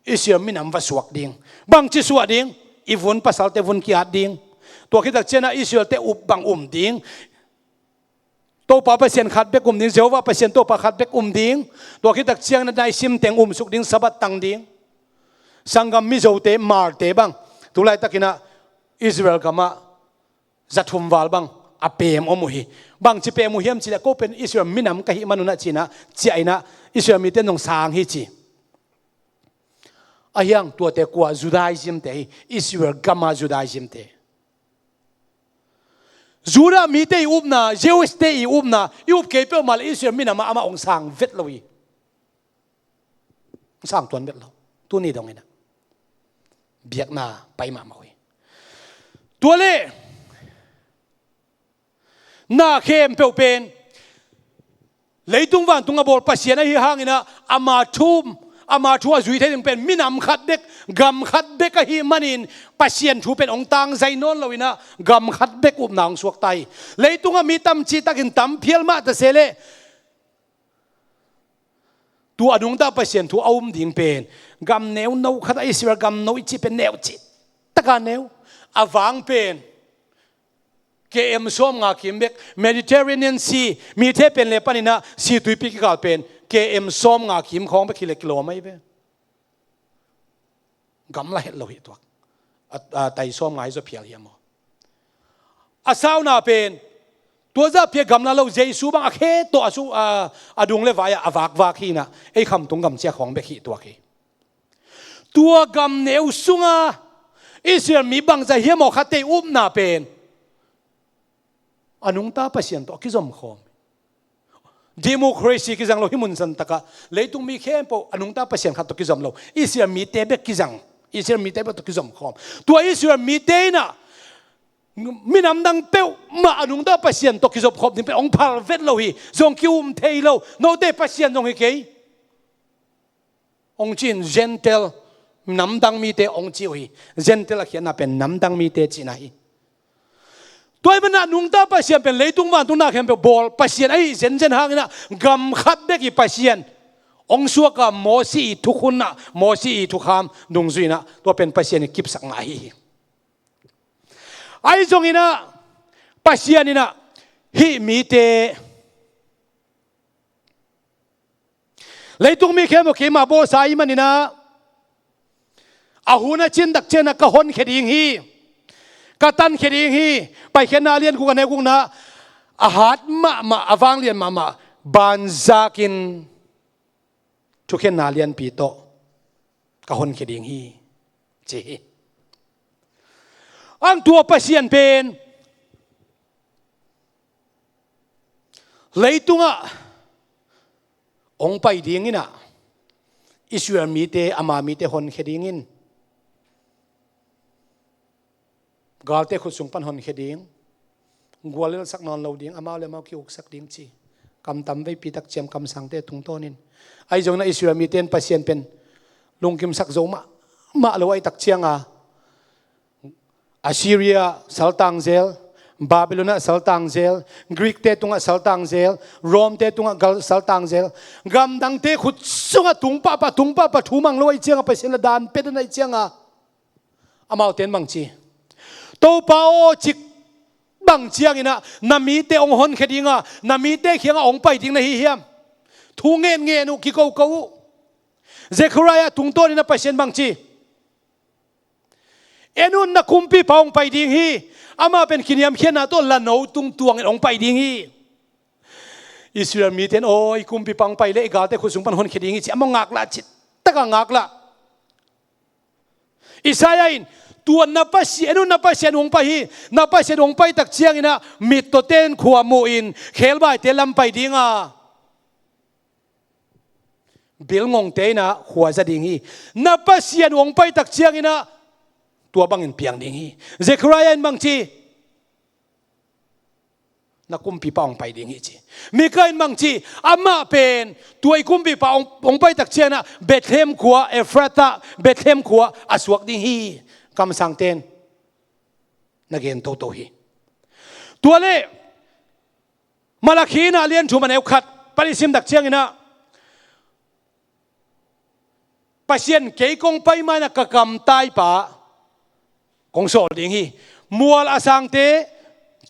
Israel minam va suak ding. Bangci suah ding? I vun, pasalte vun ki-at ding. Tua khit tak cianah Israel-te up bang um ding? Topa Pasian khat bek um ding, Jehovah Pasian Topa khat bek um ding. Tua khit tak cianginah nai sim teng umsuk ding, Sabbath tang ding. Sanggam Mizote, Hmarte bang tu laitakinah Israel gamah za thum val bang a pem om uh hi. Bangci pem uh hiam cihleh, ko pen Israel minam ka hih manunah cinah ciah inah Israel mite in zong sang hi ci. A hiang tuate kua? Judaism-te hi, Israel gama Judaism-te. Judah mite i upna, Jewish-te i upna, i up kei peuhmah le Israel minamah amah hong sang vet lo hi. Hong sang tuan vet lo. Tuni donginah biakna pai mahmah uh hi. Tua le na khempeuh pen Leitung vantung a bawl Pasian ahi hangin ah, ama thu, ama thu a zui thei ding pen minam khat bek, gam khat bek ahih manin, Pasian thu pen hong tangzai nawn loin ah, gam khat bek upna hong suak ta hi. Leitungah mi tam citakin tam phial mah ta se leh, tua a nungta Pasian thu a um ding pen, gam neu no khat ah, Israel gam no i cih pen neu citaka neu, a vang pen K M sawmnga kim bek, Mediterranean Sea, mi the pen le panin ah, Sea Tuipi kikal pen K M sawmnga kim khawng bek hi leh kilawm ahi ve. Gamla het lo hi tuak. A, a, tai sawmnga hi zaw phial hiam aw. A sauna pen, tua zah phial gamla lo, Jesu bang a khe tawh a su, a, a dung le vai ah a vakvak hi in ah, ei khamtung gam ciang khawng bek hi tuak hi. Tua gam neu sunga Israel mi bangzah hiam aw khatte upna pen a nungta Pasian tawh a kizom khawm. Democracy kizang lo hi, mun san takah leitung mi khempeuh a nungta Pasian khat tawh kizom lo. Israel mite bek kizang. Israel mite bek tawh kizom khawm. Tua Israel mite in ah minam dang peuhmah a nungta Pasian tawh kizop khawm ding pen hong phal vet lo hi. Zong ki-um thei lo. Note Pasian zong hi kei, hong ci-in Gentile, namdang mite hong ci uh hi. Gentile a khiatna pen namdang mite cihna hi. Tua ahih manin ah nungta Pasian pen leitung vantung na khempeuh bawl Pasian ahi zenzen hangin ah, gam khat bek i Pasian hong suak a, Mosi i thukhun ah, Mosi i thukham dungzui in ah, tua pen Pasian i kipsakna ahi hi. Ahi zongin ah, Pasian in ah hih mite, leitung mi khempeuh keima bawlsa ahih manin ah, a hun a cin tak ciangin ah ka honkhia ding hi, ka tankhia ding hi. Paikhiatna a lian guk, a neu gukna, a hat mahmah, a vanglian mahmah, banzakin thukhenna lianpi tawh ka honkhia ding hi, ci hi. Ang tua Pasian pen leitungah hong pai dingin ah, Israel mite, ama mite honkhia dingin, galte khut sung pan honkhia ding, guallelhsak nawn lo ding, amau le amau ki-uksak ding ci. Kam tam veipi tak ciang kamsangte tungtawnin. Ahi zongin ah Israel mite in Pasian pen lungkimsak zo mahmah lo ahih tak cianga, Assyria saltang zel, Babylon ah saltang zel, Greek te tungah saltang zel, Rome te tungah gal saltang zel, gamdangte khut sungah tung pahpah, tung pahpah, thu mang lo ahih cianga Pasian la dan pia den ahih cianga, amaute in bang ci? Topa aw, cik bang ciangin ah na mite hong honkhia dinga, na mite kiangah hong pai ding na hi hiam? Thu ngen ngen uh, kiko ko uh. Zechariah tungtawnin ah Pasian bang ci? En un, na kumpipa hong pai ding hi. Amah pen kiniamkhiatna tawh la no tung tuangin hong pai ding hi. Israel mite in, aw, i kumpipa hong pai leh i galte khut sung pan honkhia ding hi ci, amau ngaklah, citaka ngaklah. Isaiah in, tua na Pasian, en un, na Pasian hong pai hi. Na Pasian hong pai tak ciangin ah mittawte in khua muhin, khebaite lam pai dinga, bilngongte in ah khua za ding hi. Na Pasian hong pai tak ciangin ah tua bangin piang ding hi. Zechariah in bang ci? Na kumpipa hong pai ding hi ci. Mika in bang ci? Amah pen tua i kumpipa hong, hong pai tak ciangin ah Bethlehem khua, Efrata, Bethlehem khua a suak ding hi. Kamsangte in na gen toto hi. Tua leh Malakhi in ah lian thum, a neu khat pan i sim tak ciangin ah, Pasian, kei kong pai ma-in ah ka kamtaipa kong sawl ding hi. Mual a sangte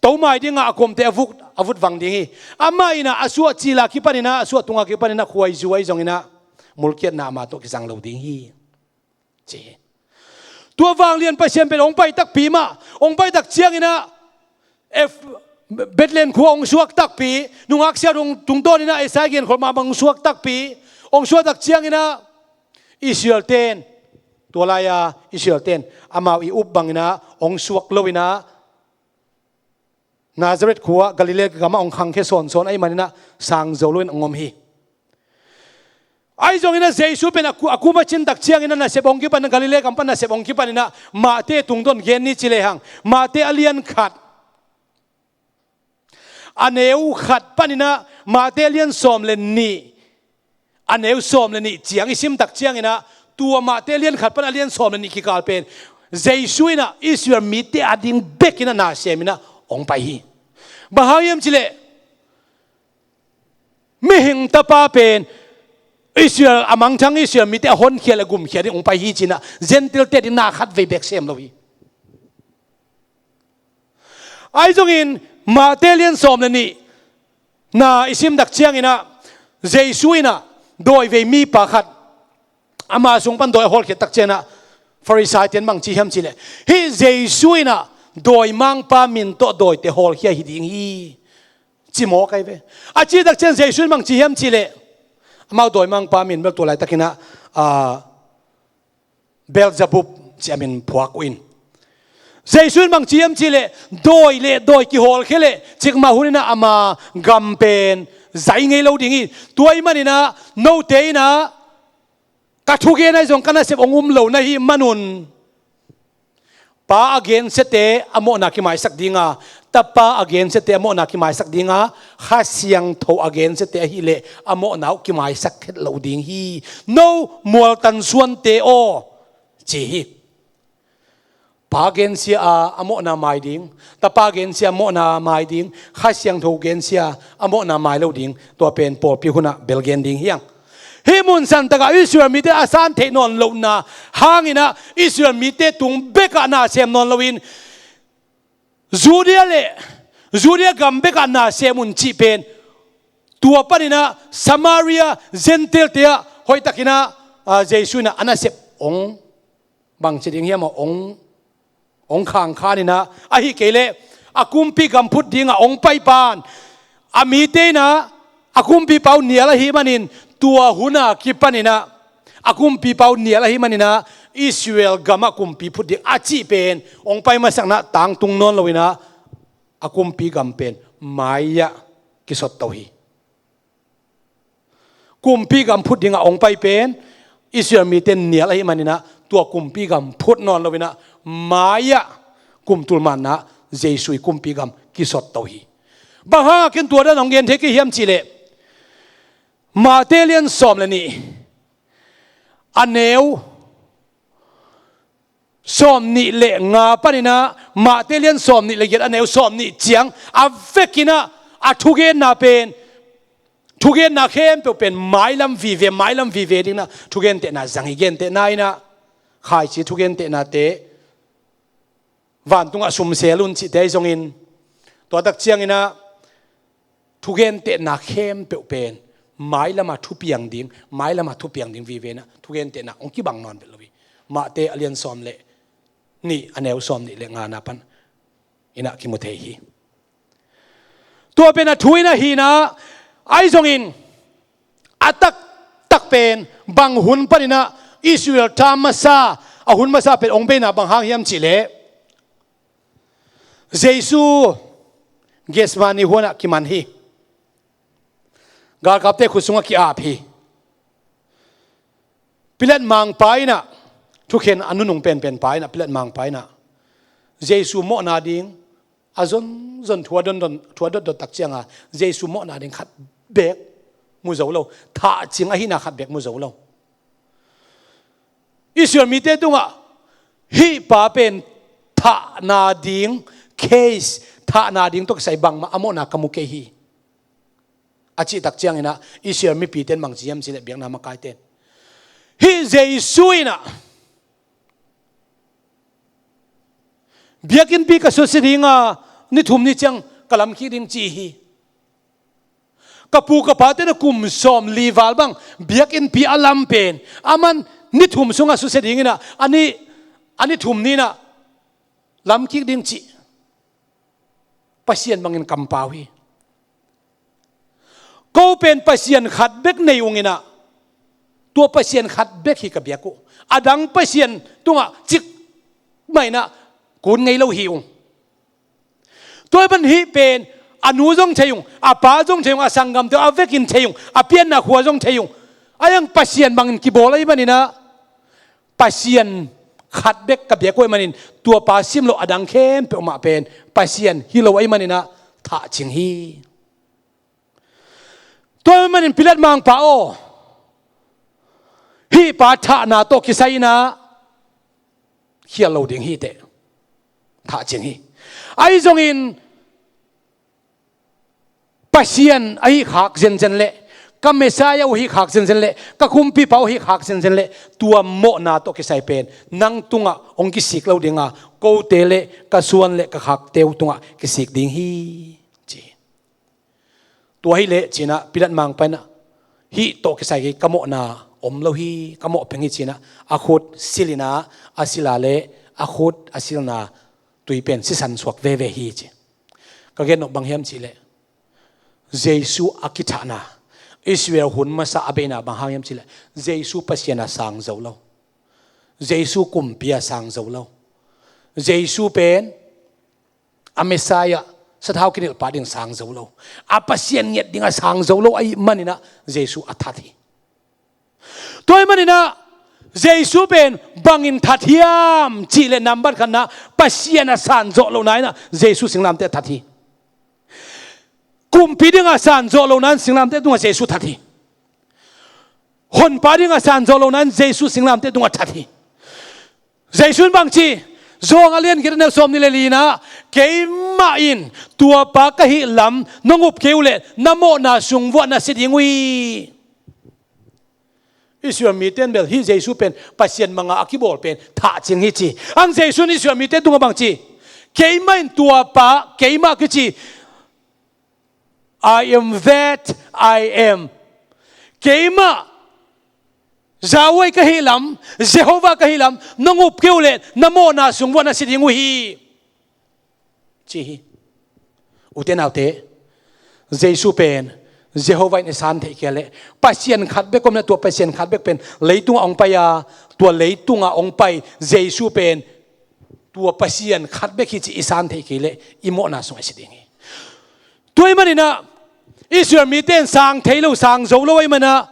to mai dinga, a kuamte a vut, a vut vang ding hi. Amah in ah a suah cil a kipanin ah, a suah tung a kipanin ah khuaizu ahi zongin ah mulkiatna amah tawh kizang lo ding hi, ci hi. Tua vanglian Pasian pen hong pai takpi mah, hong pai tak ciangin ah, Ef-, Bethlehem khua hong suak takpi, nungak siatung tungtawnin ah Isaiah genkholh mah bang hong suak takpi, hong suak tak ciangin ah Israel-te in, tua lai-a Israel-te in amau i up bangin ah hong suak loin ah, Nazareth khua, Galilee gamah hong khangkhia sawnsawn ahih manin ah sang zo loin hong om hi. Ahi zongin ah Jesu pen a ku-, a kum a cin tak ciangin ah nasep hong kipan, Galilee gam pan nasep hong kipanin ah Matthai tungtawn gen ni ci lehang, Matthai a lian khat, a neu khat panin ah Mate lian sawm le nih, a neu sawm le nih ciang i sim tak ciangin ah, tua Mate lian khat pan a lian sawm le nih kikal pen Jesu in ah Israel mite a ding bekin ah na semin ah hong pai hi. Bang hang hiam cih leh, Mihing Tapa pen Israel, a mangthang Israel mite a honkhia le gumkhia ding hong pai hi ci-in ah Gentile-te ding na khatvei beek sem lo hi. Ahi zongin Mate lian sawm le nih na i sim tak ciangin ah, Jesu in ah dawivei mipa khat ama sung pan dawi a hawlkhiat tak ciangin ah, Farisai-te'n bang ci hiam cih leh, hih Jesu in ah dawimangpa min tawh dawite hawlkhia hi ding hi, ci mawk ahi ve. A cih tak ciang Jesu in bang ci hiam cih leh, amau dawimangpa min bel tua laitakin ah, ah, Beelzebub ci a min phuak uh in. Jesu in bang ci hiam cih leh, dawi le dawi kihawlkhia leh cikmah hunin ah ama gam pen zai ngei lo ding hi. Tua ahih manin ah note in ah ka thugen ahi zong ka nasep hong um lo na hih manun, Pa a gensiate a mawhna kimaisak ding a, Tapa a gensiate a mawhna kimaisak ding a, Kha Siangtho a gensiate ahih leh a mawhna uh kimaisak het lo ding hi. No mualtansuante aw, ci hi. Pa gensia a, a mawhna mai ding, Tapa gensia a mawhna mai ding, Kha Siangtho gensia a mawhna mai lo ding, tua pen pawlpi hunah bel gen ding hi hang. Hih mun santak ah Israel mite a san theih nawn lohna hangin ah Israel mite tung bek ah na sem nawn loin, Judea le, Judea gam bek ah na sem un cih pen, tua panin ah Samaria Gentile-te ah hoihtakin ah, ah, Jesu in ah a nasep hong, bang ci ding hiam, hong, hong khangkhan in ah, ahih kei leh a kumpi gam phut ding ah hong paipa'n a mite in ah a kumpipa uh nial ahih manin, tua hun a kipanin ah a kumpipa uh nial ahih manin ah Israel gam ah kumpi phut ding a cih pen hong pai masakna tangtung nawn loin ah a kumpi gam pen mai-ah kisot to hi. Kumpi gam phut ding ah hong pai pen Israel mite nial ahih manin ah tua kumpi gam phut nawn loin ah mai-ah kumtul manna Jesu i kumpi gam kisot to hi. Bang hang a ken tua dan hong gen thei ka hiam cih leh, Mate lian sawm le nih, a neu sawm nih le nga panin ah, Mate lian sawm nih le giat a neu sawm nih ciang a vekin ah a thugenna pen, thugenna khempeuh pen mailam vive, mailam vive ding in ah thugentehna zang hi. Gentehna in ah khaici thugentehnate, vantungah sumsel un cihte ahi zongin, tua tak ciangin ah thugentehna khempeuh pen mailam a thupiang ding, mailam a thupiang ding vive in ah thugentehna hong kibang nawn vet lo hi. Mate a lian sawm le nih, a neu sawm nih le nga na panin ah kimu thei hi. Tua pen a thu in ah hi in ah, ahi zongin a taktak pen bang hun panin ah Israel tha masa, a hun masa pen hong beina bang hang hiam cih leh, Jesu Gethsemane huan ah kiman hi. Galkapte khut sungah ki-ap hi. Pilat mangpa in ah, thukhen a nunung penpen pa in ah, Pilat mangpa in ah Jesu mawhna ding a zonzon thu a dotdot, thu a dotdot tak ciang a, Jesu mawhna ding khat beek mu zo lo, thahcing ahihna khat beek mu zo lo. Israel mite tungah hih pa pen thahna ding case, thahna ding tawh kisai bangmah a mawhna ka mu kei hi, a cih tak ciangin ah Israel mipite'n bang ci hiam cih leh, biakna makaite'n, hih Jesu in ah biakinnpi ka susia ding a, ni thum ni ciang ka lamkik ding ci hi. Ka pu ka pate'n ah kum sawmli val bang biakinnpi a lam pen, aman ni thum sungah susia ding in ah, a ni, a ni thum ni-in ah lamkik ding cih Pasian bangin kampau hi. Ko pen Pasian khat bek nei ung in ah, tua Pasian khat bek hi ka biak uh. A dang pasian tungah cikmah in ah kun ngei lo hi ung. Tua ahih manin hih pen a nu zong thei ung, a pa zong thei ung, a sanggamte a vekin thei ung, a pianna khua zong thei ung. Ahi hang Pasian bangin kibawl ahih manin ah, Pasian khat bek ka biak uh ahih manin, tua pa sim loh a dang khempeuh mah pen Pasian hi lo ahih manin ah thahcing hi. Tua manin Pilat mangpa aw, hih pa thahna tawh kisai inah khial lo ding hi teh. Thah cing hi. Ahi zongin Pasian ahi khak zenzen leh, ka Messiah uh ahi khak zenzen leh, ka kumpipa uh ahi khak zenzen leh, tua mawhna tawh kisai pen nang tungah hong kisik lo dinga, kote le ka suan le ka khakte uh tungah kisik ding hi, ci hi. Tua hileh cinah Pilat mangpa inah, hih tawh kisai kei, ka mawhna om lo hi, ka mawh peng hi cinah, a khut sil inah, a sila le a khut a silna tui pen sisan suak veve hi, ci. Ka gen nop bang hiam cihleh, Jesu a kithahna, Israel hun masa a beina bang hang hiam cihleh, Jesu Pasian a sang zo lo. Jesu kumpi a sang zo lo. Jesu pen a Messiah, sathau kinilhpa ding sang zo lo. A Pasian ngiat ding a sang zo lo ahih maninah Jesu a that hi. Tua ahih maninah Jesu pen bangin that hiam cihleh, nambat khatna, Pasian a sang zawh lohna inah Jesu singlamteh a that hi. Kumpi ding a sang zawh lohna in singlamteh tungah Jesu that hi. Honpa ding a sang zawh lohna in Jesu singlamteh tungah that hi. Jesu in bang ci? Johan a lian giat a neu sawm nih le li inah, keimah in tua pa ka hih lam nong up kei uh leh na mawhna sung vuah na si ding uh hi. Israel mite in bel hih Jesu pen Pasian manga a kibawl pen thah cing hi ci. Ang Jesu in Israel mite tungah bang ci? Keimah in tua pa, keimah kici, I am that I am. Keimah Yahweh ka hih lam, Jehovah ka hih lam nong up kei uh leh na mawhna sung vuah na si ding uh hi, ci hi. Ute naute, Jesu pen Jehovah in i san theih kei leh, Pasian khat bek om inah, tua Pasian khat bek pen leitungah hong pai a, tua leitungah hong pai Jesu pen tua Pasian khat bek hi ci i san theih kei leh, i mawhna sungah a si ding hi. Tua ahih maninah Israel mite in sang thei lo, sang zo lo ahih maninah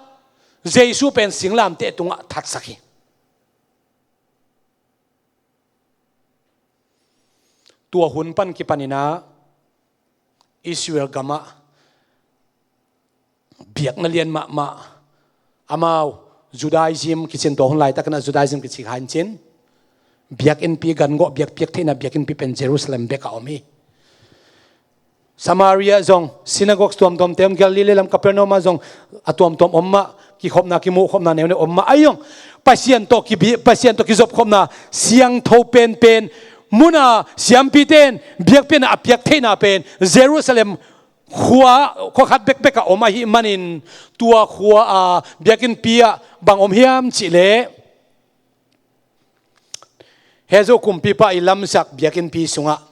Jesu pen singlamteh tungah thatsak hi. Tua hun pan kipaninah Israel gamah biakna lian mahmah, amau Judaism kicin, tua hun laitakinah Judaism kici kha in cin, biakinnpi, gangawh biakpiak theihna biakinnpi pen Jerusalem bekah om hi. Samaria zong synagogue tuamtuamte om, Galilee lam Capernaum ah zong a tuamtuam om mah, kikhopna, kimuhkhopna neuneu om mah. Ahi zong Pasian tawh kibi-, Pasian tawh kizopkhopna siangtho penpen muna siampite in biakpiakna a piak theihna pen Jerusalem khua, khua khat bekbek ah om ahih manin, tua khua a biakinnpi ah bang om hiam cihleh, Hezo kumpipa i lamsak biakinnpi sungah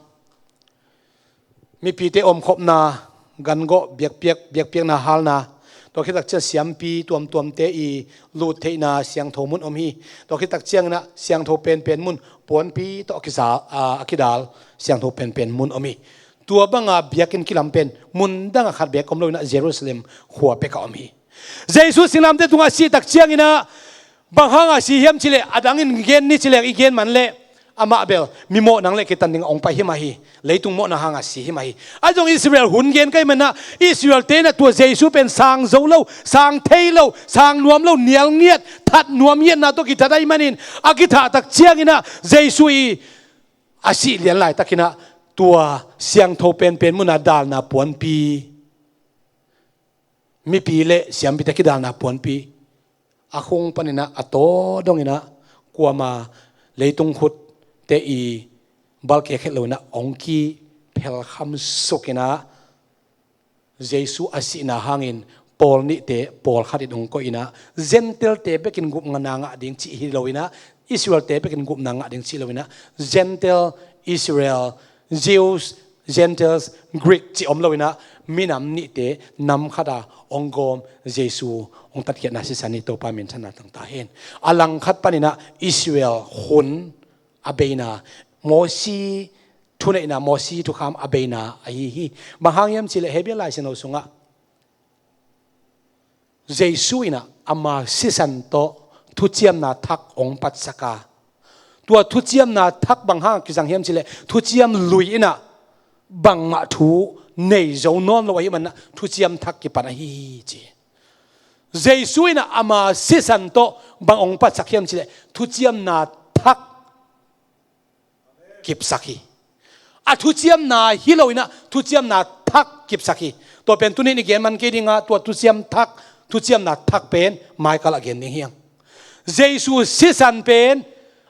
mipite omkhopna, gangawh biakpiak, biakpiakna halna, tua khit takciang siampi tuamtuamte i lut theihna siangtho mun om hi. Tua khit takcianginah siangtho penpen mun, puanpi tawh a kiza-, a, a kidal siangtho penpen mun om hi. Tua banga biakinn kilam pen mundang a khat bek om loinah Jerusalem khua pekah om hi. Jesu singlamteh tungah a sih takcianginah bang hanga si hiam cihleh, a dangin gen ni cileng i gen man leh, amah bel mimawh nang le kitan dingah hong pai hi mah hi. Leitung mawhna hanga si hi mah hi. Ahi zong Israel hun gen ka hih manah, Israel tenah tua Jesu pen sang zo lo, sang thei lo, sang nuam lo, nial ngiat, that nuam ngiatna tawh kithat ahih manin, a kithah takcianginah Jesu i a sih lian laitakinah tua siangtho penpen muna dalna puanpi, mipi le siampite kidalna puanpi a khung paninah a taw donginah kuama leitung khutte i balkek het loinah hong kiphelkham sukinah, Jesu a sihna hangin pawl nihte pawlkhat in hong koihinah, Gentile-te bekin gupna ngah ding cih hi loinah, Israel-te bekin gupna ngah ding cih loinah, Gentile, Israel, Jews, Gentiles, Greek cih om loinah, minam nihte nam khata hong gawm Jesu hong tatkhiatna sisan hi. Topa minthanna tangta hen. A langkhat paninah Israel hun a beina, Mosi thuneihna, Mosi thukham a beina ahi hi. Bang hang hiam cihleh Hebrew Lai Siangtho sungah Jesu inah ama sisan tawh thuciamna thak hong patsak a, tua thuciamna thak bang hang kizang hiam cihleh, thuciam lui inah bangmah thu nei zo nawn lo ahih manin ah thuciam thak kipan ahi hi ci. Jesu in ah ama sisan tawh bang hong patsak hiam cih leh thuciamna thak kipsak hi. A thuciamna hi lo in ah thuciamna thak kipsak hi. Tua pen tuni-in i gen man kei ding a, tua thuciam thak, thuciamna thak pen mai kal ah gen ding hi hang. Jesu sisan pen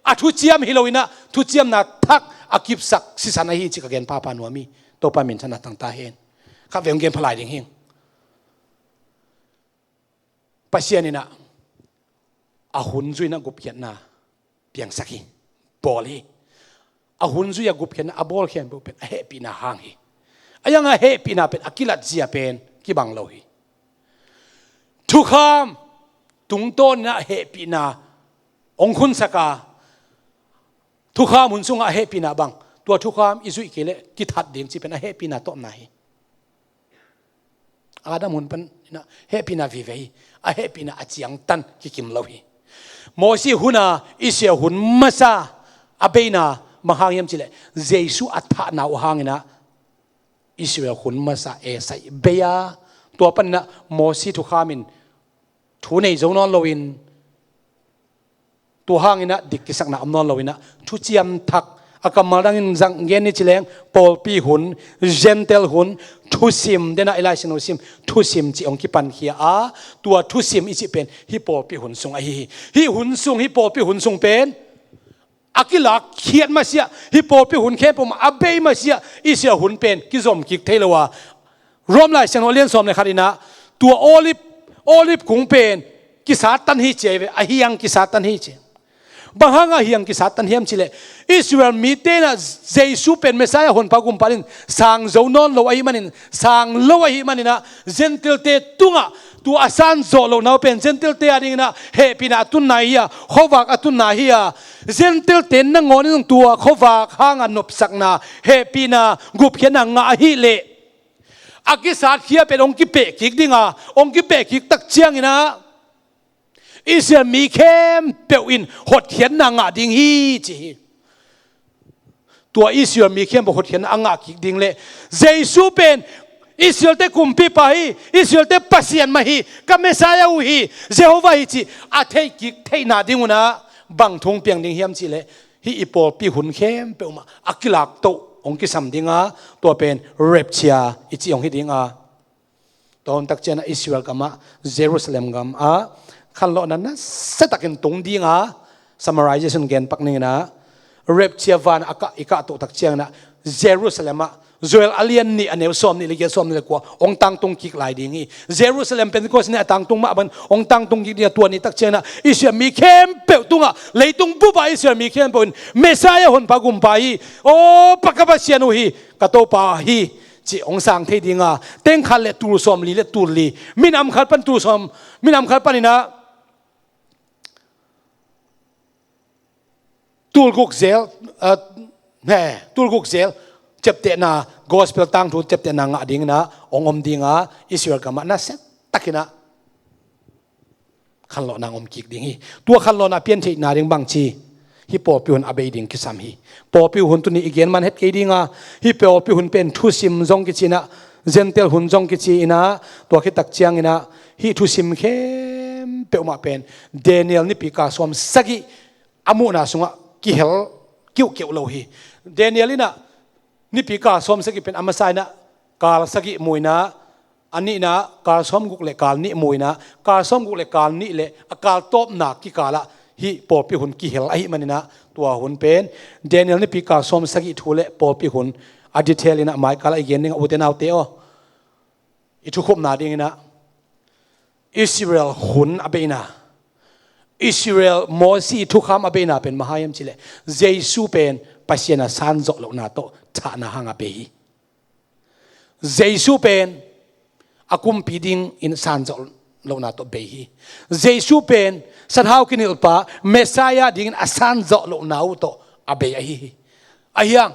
a thuciam hi lo in ah thuciamna thak a kipsak sisan ahi cih ka gen phapha nuam hi. Topa minthanna tangtak hen. Khatvei hong gen pha lai ding hi hang. Pasian in ah a hun zui in ah gupkhiatna piangsak hi, bawl hi. A hun zui a gupkhiatna a bawl khempeuh pen a hehpihna hang hi. A hiang a hehpihna pen a kilat zia pen kibang lo hi. Thukham tungtawn in ah hehpihna hong khunsak a, thukham hun sungah a hehpihna bang, tua thukham i zuih kei leh kithat ding cih pen a hehpihna tawpna hi. Adam hun pan in ah hehpihna vive hi. A hehpihna a ciangtan kikim lo hi. Mosi hun a Israel hun masa a beina bang hang hiam cih leh Jesu a thahna uh hang in ah Israel hun masa e saih bei a, tua pan in ah Mosi thukham in thu nei zo nawn lo in, tua hang in ah dik kisakna om nawn lo in ah thuciam thak, a kammal dang in zang gen ni ci leng pawlpi hun, Gentile hun, thusim, den ah i Lai Siangtho sim thusim cih hong kipankhia a, tua thusim i cih pen hih pawlpi hun sung ahi hi. Hih hun sung, hih pawlpi hun sung pen a kilakkhiat masiah, hih pawlpi hun khempeuh mah a bei masiah Israel hun pen kizom kik thei lo a, Rom Lai Siangtho a lian sawm le khat in ah tua olive, olive kung pen kisattan hi ci a hi ve, a hiang kisattan hi ci. Bang hang a hiang kisattan hiam cih leh Israel mite in ah Jesu pen Messiah honpa gumpa in sang zo nawn lo ahih manin, sang lo ahih manin ah Gentile-te tungah tua a san zawh lohna uh pen Gentile-te a ding in ah hehpihna a tunna hi a, khuavak a tunna hi a, Gentile-te nangawn in zong tua khuavak hang a nopsakna, hehpihna, gupkhiatna ngah ahih leh a kisatkhia pen hong kipeh kik ding a, hong kipeh kik tak ciangin ah Israel mi khempeuh in hotkhiatna ngah ding hi ci hi. Tua Israel mi khempeuh hotkhiatna a ngah kik ding leh Jesu pen Israel-te kumpipa hi, Israel-te Pasian mah hi, ka Messiah uh hi, Jehovah hi cih a theih kik theihna ding un ah bang thu hong piang ding hiam cih leh hih i pawlpi hun khempeuh mah a kilaktoh hong kisam ding a, tua pen rapture i cih hong hi ding a. Tua hun tak ciangin ah Israel gam ah, Jerusalem gam ah khanlawhna nasiatakin tung ding a, summarization gen pak ning in ah, rapture van a kah, i kahtoh tak ciangin ah Jerusalem ah, Joel a lian nih a neu sawmnih le giat, sawmnih le kua hong tangtung kik lai ding hi. Jerusalem Pentecost ni a tangtung mah bangin hong tangtung kik ding a, tua ni tak ciangin ah Israel mi khempeuh tungah, leitung bup ah Israel mi khempeuh in Messiah honpa gumpa hi, aw pa ka Pasian uh hi, ka Topa hi cih hong sang thei ding a, teng khat le tul sawmli le tul li, minam khat pan tul sawm, minam khat pan in ah tul guk zel, ah, he, tul guk zel ciaptehna, gospel tangthu ciaptehna ngah ding in ah hong om ding a, Israel gam ah nasiatakin ah khanlawhna hong om kik ding hi. Tua khanlawhna piantheihna ding bangci, hih pawlpi hun a bei ding kisam hi. Pawlpi hun tuni i gen man het kei ding a, hih pawlpi hun pen thusim zong kici in ah, Gentile hun zong kici in ah, tua khit tak ciangin ah hih thusim khempeuh mah pen Daniel nipi kal sawm sagih a muhna sungah kihel kiuhkeuh lo hi. Daniel in ah nipi kal sawm sagih pen a masa in ah kal sagih mu in ah, a nihna kal sawm guk le kal nih mu in ah, kal sawm guk le kal nih le a kal tawpna kikal ah hih pawlpi hun kihel ahih manin ah, tua hun pen Daniel nipi kal sawm sagih thu le pawlpi hun a detail in ah mai kal ah i gen ding a, ute naute aw. I thukhupna ding in ah Israel hun a beina, Israel Mosi thukham a beina pen bang hang hiam cih leh Jesu pen Pasian a san zawh lohna tawh thahna hang a bei hi. Jesu pen a kumpi dingin san zawh lohna tawh bei hi. Jesu pen sathau kinilhpa Messiah dingin a san zawh lohna uh tawh a bei ahi hi. A hiang,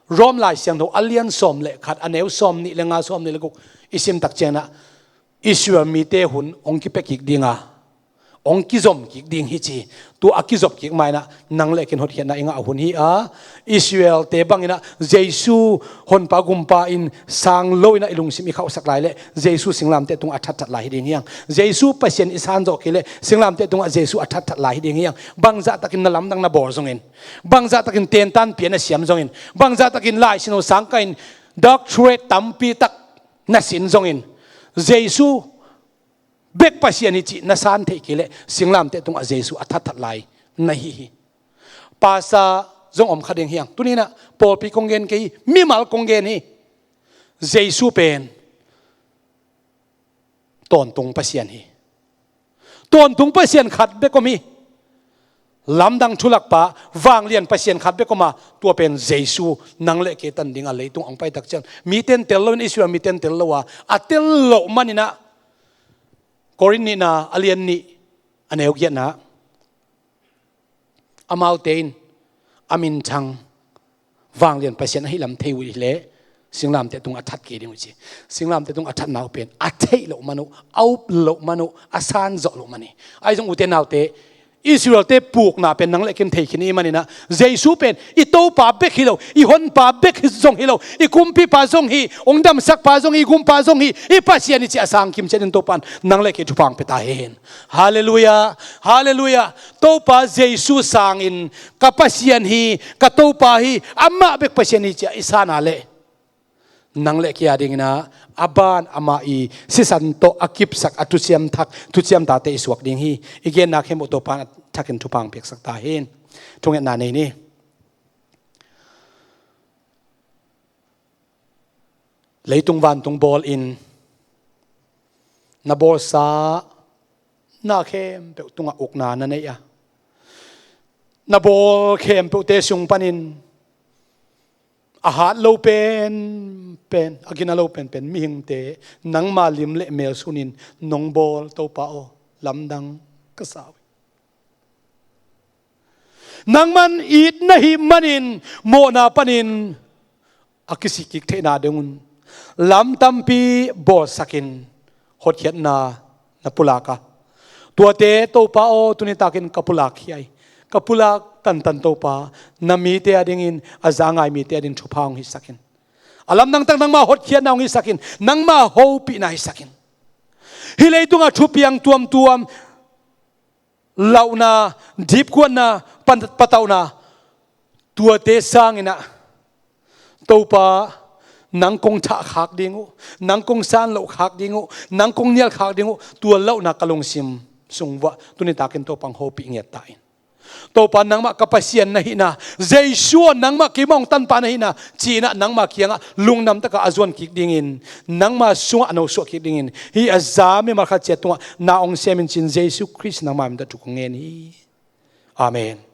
Rom Lai Siangtho a lian sawm le khat, a neu sawmnih le nga, sawmnih le guk i sim tak ciangin ah Israel mite hun hong kipia kik ding a, hong kizom kik ding hi ci. Tua a kizop kik ma inah nang le ken hotkhiatna i ngah hun hi a, Israel-te bang inah Jesu honpa gumpa in sang lo inah i lungsim i khauhsak lai leh Jesu singlamteh tungah a thatthat lai hi ding hi hang. Jesu Pasian i san zawh kei leh singlamteh tungah Jesu a thatthat lai hi ding hi hang. Bangzah takin na lamdang na bawl zongin, bangzah takin tentan pia na siam zongin, bangzah takin laisin uh sangkah in doctorate tampi tak na sin zongin, Jesu bek Pasian hi cih na san theih kei leh singlamteh tungah Jesu a thatthat lai na hi hi. Pasa zong om kha ding hi hang. Tuni inah pawlpi kong gen kei hi, mimal kong gen hi. Jesu pen tawntung Pasian hi. Tawntung Pasian khat bek om hi. Lamdang thulakpa, vanglian Pasian khat bek om a, tua pen Jesu. Nang le kei tan ding a leitung hong pai tak ciang, mite in tel lo in, Israel mite in tel lo a, a tel loh man inah, Korin nihna a lian nih a neu giatna, amaute in a minthang vanglian Pasian ahi lam thei uh hi leh singlamteh tungah a that kei ding uh ci. Singlamteh tungah a thatna uh pen a theih loh man uh, a up loh man uh, a san zawh loh man hi. Ahi zong ute naute, Israel-te pukna pen nang le ken thei khin i hih man inah, Jesu pen i Topa bek hi lo, i honpa bek hi zong hi lo, i kumpipa zong hi, hong damsakpa zong hi, i gumpa zong hi, i Pasian hi cih a sang kim ciat in Topa in nang le kei thupha hong pia ta hen. Halleluiah. Halleluiah. Topa Jesu sangin ka Pasian hi, ka Topa hi, amah bek Pasian hi cih a i san a leh, nang le kei a ding inah a ban amah i sisan tawh a kipsak a thuciam thak, thuciam tate i suak ding hi. I genna khempeuh Topa in a thakin thupha hong piaksak ta hen. Thungetna nei ni. Leitung vantung bawl in, na bawlsa na khempeuh tungah ukna na nei a, na bawl khempeuhte sung panin a hat lo penpen, a gina lo penpen mihingte nangma lim le mel sunin nong bawl, Topa aw, lamdang ka sa uh hi. Nangman it na hih manin mawhna panin a kisik kik theihna dingun lam tampi bawlsakin hotkhiatna na pulak a, tuate Topa aw, tuni takin ka pulak hi ai. Ka pulak tantan Topa, na mite a dingin, a za ngai mite a dingin thupha hong hisakin, a lamdang tak nangma hotkhiatna hong hisakin, nangma hopihna hisakin. Hih leitungah thupiang tuamtuam, lauhna, dipkuatna, pan-, patauhna, tuate sanginah Topa, nang kong thah khak ding uh, nang kong san loh khak ding uh, nang kong nial khak ding uh, tua lauhna ka lungsim sung vuah tuni takin Topa hong hopih ngiat ta in. Topa, nangmah ka Pasian na hihna, Jesu aw, nangmah keimah hong tanpa na hihna ci-inah nangmah kiangah lungdam takah a zuan kik dingin, nangmah sungah a nosuah kik dingin, hih a za mimal khat ciat tungah na hong sem in ci-in Jesu Khrist nangmah min tawh thu kong ngen hi. Amen.